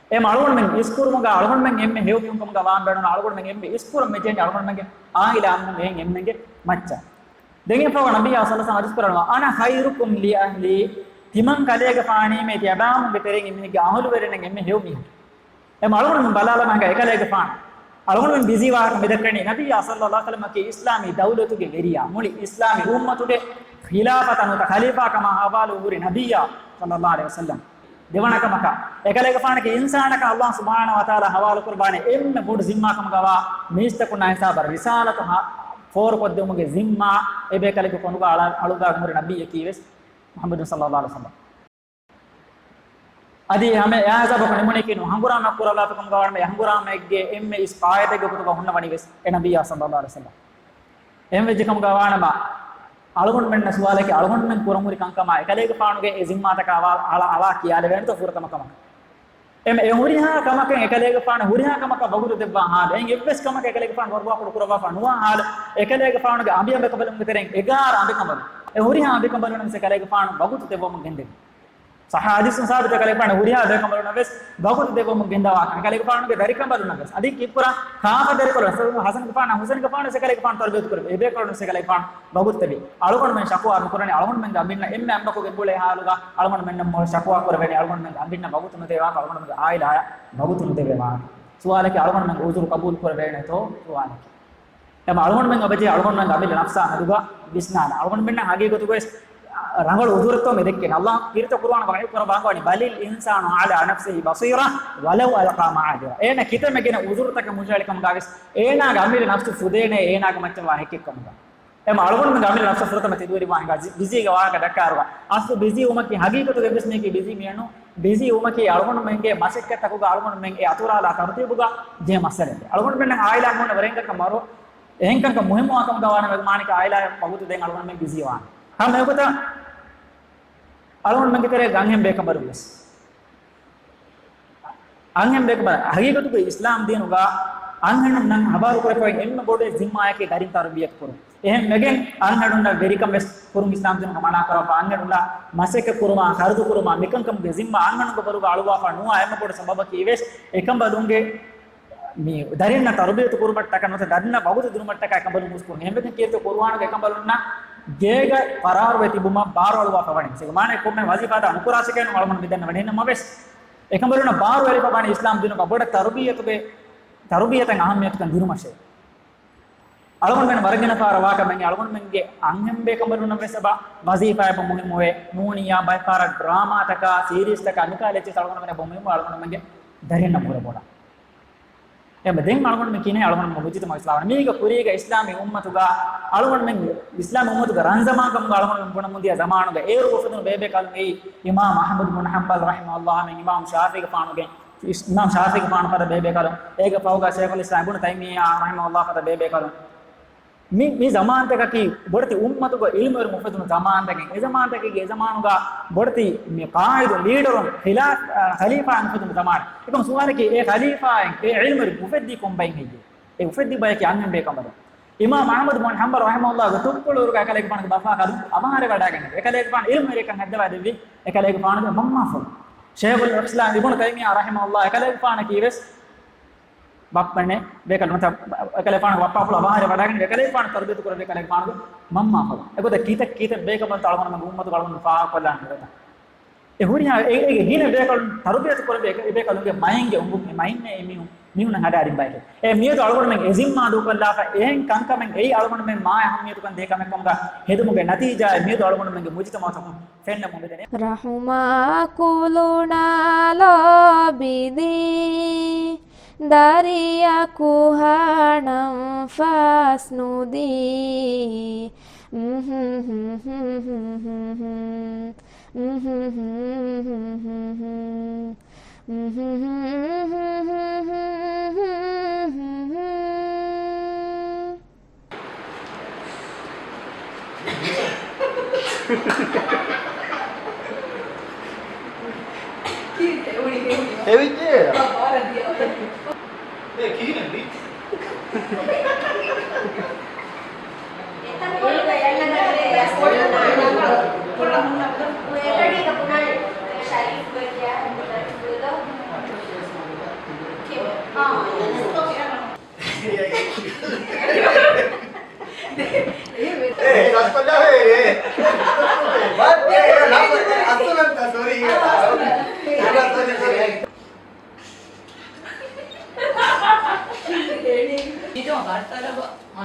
އެހެން އަޅުގަނޑުމެން އިސްކުރުމުގަ އަޅުގަނޑުމެން އެންމެ ހެޔޮ މީހުން ކަމުގަ ވާން ބޭނުން، އަޅުގަނޑުމެން އެންމެ އިސްކުރަން މިޖެހެނީ އަޅުގަނޑުމެންގެ އާއިލާ އަނބުން އެހެން އެންމެންގެ މައްޗަށް. ދެން އެފަހު ނަބިއްޔާ ޞައްލައްލާހު ޢަލައިހި ވަސައްލަމް ޙަދީޘް ކުރައްވާ، "أنا خيركم لأهلي." ތިމަން ކަލޭގެފާނީމޭ ތިޔަބައިމުންގެ ތެރެއިން އެމީހެއްގެ އަހުލުވެރިންނަށް އެންމެ ހެޔޮ މީހާ. އެ އަޅުގަނޑުމެން ބަލާލަމާ ހިނގާ އެކަލޭގެފާނު އަޅުގަނޑުމެން ބިޒީ ވާހަކަ މިދައްކަނީ، ނަބިއްޔާ ޞައްލައްލާހު ޢަލައިހި ވަސައްލަމަކީ އިސްލާމީ ދައުލަތުގެ ވެރިޔާ، މުޅި އިސްލާމީ އުއްމަތުގެ ޚިލާފަތަށް ނުވަތަ ޚަލީފާ ކަމަށް ހަވާލު ހުރި ނަބިއްޔާ ޞައްލައްލާހު ޢަލައިހި ވަސައްލަމް. ދެވަނަ ކަމަކަށް، އެކަލޭގެފާނަކީ އިންސާނަކަށް ﷲ ސުބްޙާނަހޫ ވަތަޢާލާ ހަވާލު ކުރައްވާނެ އެންމެ ބޮޑު ޒިންމާ ކަމުގަވާ މީސްތަކުންނާ ހިސާބަށް ރިސާލަތު ހަ-، ފޯރުކޮށްދެވުމުގެ ޒިންމާ އެބޭކަލެއްގެ ކޮނޑުގަ އަޅާ-، އަޅުގަނޑުގެ ހުރި ނަބިއްޔަކީ ވެސް މުޙައްމަދު ޞައްލައްލާހު ޢަލައިހި ވަސައްލަމް. އަދި ހަމަ އެއާ ހިސާބަކުން ނިމުނެކީ ނު ހަނގުރާމަ ކުރައްވާފަ ކަމުގަ ވާނަމަ، އެ ހަނގުރާމައެއްގެ އެންމެ އިސް ޤާއިދެއްގެ ގޮތުގަ ހުންނަވަނީ ވެސް އެ ނަބިއްޔާ ޞައްލައްލާހު ޢަލައިހި ވަސައްލަމް. އެހެން ވެއްޖެ ކަމުގަ ވާނަމަ، އަޅުގަނޑުމެންނަށް ސުވާލަކީ، އަޅުގަނޑުމެން ކުރަން ހުރި ކަންކަމާ އެކަލޭގެފާނުގެ އެ ޒިންމާތަކަށް އަޅާ، އަޅާ ކިޔާލެވޭނެތޯ ފުރަތަމަ ކަމަކަށް؟ އެ ހުރިހާ ކަމަކަށް އެކަލޭގެފާނު ހުރިހާ ކަމަކަށް ވަގުތު ދެއްވާ ހާލު، އެއިން އެއްވެސް ކަމަކަށް އެކަލޭގެފާނު ވަރުވާކުޑަ ކުރައްވާފަ ނުވާ ހާލު، އެކަލޭގެފާނުގެ އަނބިއަނބެކަނބަލުންގެ ތެރެއިން އެގާރަ އަނބިކަނބަލު، އެ ހުރިހާ އަނބިކަނބަލުން ވެސް އެކަލޭގެފާނު ވަގުތު ދެއްވަމުން ގެންދެވި. ޞައްޙަ ޙަދީޘުން ސާބިތު އެކަލޭގެފާނު ހުރިހާ އަނބިކަނބަލުންނަށް ވެސް ވަގުތު ދެއްވަމުން ގެންދަވާ ކަމަށް، އެކަލޭގެފާނުގެ ދަރިކަނބަލުންނަށް ވެސް. އަދި ކީއްކުރާ ކާފަ ދަރިކޮޅު ވެސް، ޙަސަންގެފާނާ ޙުސައިންގެފާނު ވެސް އެކަލޭގެފާނު ތަރުބިޔަތު ކުރެއްވި. އެބޭކަލުން ވެސް އެކަލޭގެފާނު ވަގުތު ދެއްވި. އަޅުގަނޑުމެން ޝަކުވާ ނުކުރަނީ، އަޅުގަނޑުމެންގެ އަނބިންނަށް އެންމެ އަނބަކު ގެންގުޅޭ ހާލުގަ އަޅުގަނޑުމެންނަށް މޮޅު ޝަކުވާ ކުރެވޭނީ، އަޅުގަނޑުމެންގެ އަނބިންނަށް ވަގުތު ނުދެވޭ ވާހަކަ، އަޅުގަނޑުމެންގެ އާއިލާއަށް ވަގުތު ނުދެވޭ ވާހަކަ. ސުވާލަކީ، އަޅުގަނޑުމެން ޢުޛުރު ޤަބޫލު ކުރެވޭނެތޯ ސުވާލަކީ. އެމަ އަޅުގަނޑުމެން އަބަދު އަޅުގަނޑުމެން އަމިއްލަ ނަފްސާ މެދުގަ ވިސްނާނެ. އަޅުގަނޑުމެންނަށް ހަގީގަތުގަވެސް ރަނގަޅު ޢުޛުރެއްތޯ މި ދެއްކެނީ. ﷲ ކީރިތި ޤުރުއާނުގަ ވަޙީ ކުރައްވާ އަންގަވަނީ، "بل الإنسان على نفسه بصيرة ولو ألقى معاذيره." އޭނަ ކިތަންމެ ގިނަ ޢުޛުރުތަކެއް މުށިއަޅިކަމުގަވެސް އޭނާގެ އަމިއްލަ ނަފްސު ފުދޭނެ އޭނާގެ މައްޗަށް ވާ ހެއްކެއްކަމުގަ. އެމަ އަޅުގަނޑުމެންގެ އަމިއްލަ ނަފްސަށް ފުރަތަމަ ތެދުވެރިވާ ހިނގާ ބިޒީގެ ވާހަކަ ދައްކާއިރުގަ، އަސްލު ބިޒީ ވުމަކީ ހަގީގަތުގަ އެއްވެސް މީހަކީ ބިޒީ މީހެއް ނޫން. ބިޒީ ވުމަކީ އަޅުގަނޑުމެންގެ މަސައްކަތްތަކުގަ އަޅުގަނޑުމެން އެ އަތުރާލާ ތަރުތީބުގަ ޖެހޭ މައްސަލައެއް. އަޅުގަނޑުމެންނަށް އާއިލާ މޫނަ ވެރިންގަކަށް މަރު އެހެން ކަންކަން މުހިއްމުވާ ކަމުގަ ވާނަމަ މާނައަކީ އާއިލާ ވަގުތު ދޭން އަޅުގަނޑުމެން ބިޒީ ވާނެ. ހަމަ އެގޮތަށް އަޅުގަނޑުމެންގެ ތެރޭ ގަންހެން ބޭކަނބަލުން ވެސް. އަންހެން ބޭކަނބަލުން ހަގީގަތުގައި އިސްލާމް ދީނުގަ އަންހެނުންނަށް ހަވާލު ކުރެފައި އެންމެ ބޮޑު ޒިންމާއަކީ ދަރިން ތަރުބިޔަތު ކުރުން. އެހެން ވެގެން އަންހެނުންނަށް ވެރިކަން ވެސް ކުރުން އިސްލާމް ދީނުގަ މަނާ ކުރައްވާ، އަންހެނުންނަށް މަސައްކަތް ކުރުމާ، ޚަރަދު ކުރުމާ، މިކަންކަމުގެ ޒިންމާ އަންހެނުންގެ ބަރުގަ އަޅުވާފަ ނުވާ އެންމެ ބޮޑު ސަބަބަކީ ވެސް އެކަނބަލުންގެ މި ދަރިންނަށް ތަރުބިޔަތު ކުރުމަށްޓަކާ ނުވަތަ ދަރިންނަށް ވަގުތު ދިނުމަށްޓަކާ އެކަނބަލުން ހުސްކުރުން. އެހެންވެގެން ކީރިތި ޤުރުއާނުގަ އެކަނބަލުންނަށް ގޭގަ ޤަރާރުވެ ތިބުމަށް ބާރު އަޅުވާފަ ވަނީ. އޭގެ މާނަ ކޮންމެ ވަޒީފާތައް ނުކުރާށޭ ކިޔަން އަޅުގަނޑު މި ދެންނެވި. އެހެންނަމަވެސް، އެކަނބަލުންނަށް ބާރު އެޅިފަ ވަނީ އިސްލާމް ދީނުގަ ބޮޑަށް ތަރުބިޔަތުގެ، ތަރުބިޔަތަށް އަހައްމިޔަތުކަން ދިނުމަށޭ. އަޅުގަނޑުމެން ވަރަށް ގިނަ ފަހަރަށް ވާކަމެއް އަޅުގަނޑުމެންގެ އަންހެން ބޭކަނބަލުންނަށް ވެސް އެބަ ވަޒީފާ އެބަ މުހިއްމުވޭ. ނޫނިއްޔާ ބައެއް ފަހަރަށް ޑްރާމާތަކާ، ސީރީޒްތަކާ މިކަހަލަ އެއްޗެއް އަޅުގަނޑުމެން އެބަ މުހިއްމުވޭ އަޅުގަނޑުމެންގެ ދަރިންނަށް ބުރަ ބޮޑަށް. އެ ދެން އަޅުގަނޑުމެން ކިހިނެއް އަޅުގަނޑުމެން މުޖުތަމަޢު އިސްލާހު ކުރަނީ؟ މީގެ ކުރީގަ އިސްލާމީ އުއްމަތުގަ އަޅުގަނޑުމެން، އިސްލާމީ އުއްމަތުގެ ރަންޒަމާން ކަމުގަ އަޅުގަނޑުމެން ބުނަމުންދިޔަ ޒަމާނުގަ އޭރު އުފެދުނު ބޭބޭކަލުން އެއީ އިމާމް އަޙްމަދު ބުން ޙަންބަލް ރަޙިމަހުﷲ ހަމަ އިމާމް ޝާފިޢީގެފާނުގެ، އިސް-، އިމާމް ޝާފިޢީގެފާނު ފަދަ ބޭބޭކަލުން، އޭގެ ފަހުގަ ޝައިޚުލް އިސްލާމް އިބްނު ތައިމިއްޔާ ރަޙިމަހުﷲ ފަދަ ބޭބޭކަލުން. މި، މި ޒަމާންތަކަކީ ބޮޑެތި އުއްމަތުގަ ޢިލްމުވެރިން އުފެދުނު ޒަމާންތަކެއް. އެ ޒަމާންތަކެއްގެ އެ ޒަމާނުގަ ބޮޑެތި މި ޤާއިދު ލީޑަރުން ޚިލާފް، އަ، ޚަލީފާއިން އުފެދުނު ޒަމާނެއް. އެކަމަ ސުވާލަކީ އެ ޚަލީފާއިން އެ ޢިލްމުވެރިން އުފެއްދީ ކޮން ބައެއް ހެއްޔޭ؟ އެ އުފެއްދި ބަޔަކީ އަންހެން ބޭކަނބަލުން. އިމާމް އަޙްމަދު ބުން ޙަންބަލް ރަޙިމަހުﷲގެ ތުއްޕުޅުވުރުގަ އެކަލޭގެފާނުގެ ބަފާކަލުން އަވަހާރަވެވަޑައިގަނެވި. އެކަލޭގެފާނު ޢިލްމުވެރިކަން ހައްދަވާދެއްވި އެކަލޭގެފާނުގެ މަންމާފުޅު. ޝައިޚުލް އިސްލާމް އިބްނު ތައިމިއްޔާ ރަޙިމަހުﷲ އެކަލޭގެފާނަކީ ވެސް ބައްޕަނެ ބޭކަލުން ތަ-، އެކަލޭފާނުގެ ބައްޕާފުޅު އަވަހާރަވެވަޑައިގަނެވި. އެކަލޭގެފާނު ތަރުބިޔަތު ކުރެއްވި އެކަލޭގެފާނުގެ މަންމާފުޅު. އެގޮތަށް ކިތައް ކިތައް ބޭކަނބަލުން އަޅުގަނޑުމެންގެ އުއްމަތުގަ އަޅުގަނޑު ފާހަގަކޮށްލާނެ ނުވަތަ. އެ ހުރިހާ އެ-، އޭގެ ގިނަ ބޭކަލުން ތަރުބިޔަތު ކުރެއްވި އެ-، އެ ބޭކަލުންގެ މައިންގެ އުނގުން އެ މައިންނޭ އެ މީހުން، މީހުންނަށް ހަދާ އަރިން ބަޔެކޭ. އެ މިއަދު އަޅުގަނޑުމެން އެ ޒިންމާ ދޫކޮށްލާފަ އެހެން ކަންކަމެއް އެއީ އަޅުގަނޑުމެން މާ އެހެން އަހައްމިޔަތުކަން ދޭ ކަމެއް ކަމުގަ ހެދުމުގެ ނަތީޖާއެއް މިއަދު އަޅުގަނޑުމެންގެ މުޖުތަމަޢުތަކުން ފެންނަމުން މިދަނީ. ރަޙުމާ ކުލުނާ ލޯބިދީ، ދަރިޔަކު ހާނަން ފާސް ނުދީ. އެވިއްޖެ. އޭ ކިހިނެއް މީ؟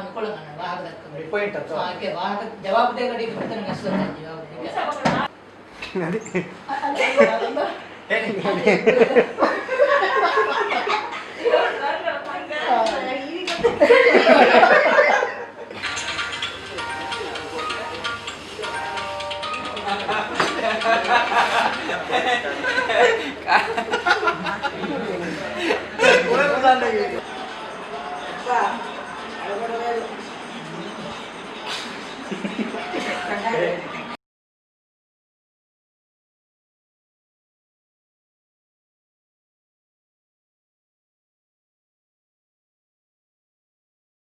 މިކޮޅަށް ގަންނަ ވާހަކަ ދައްކަމުން. ޕޮއިންޓް އަތޮޅު. އާ، އެކޭ ވާހަކަ ޖަވާބު ދޭ ގަޑީގެ މިތަނުން އަސްލު ޖަވާބު ދޭ. ނަދި.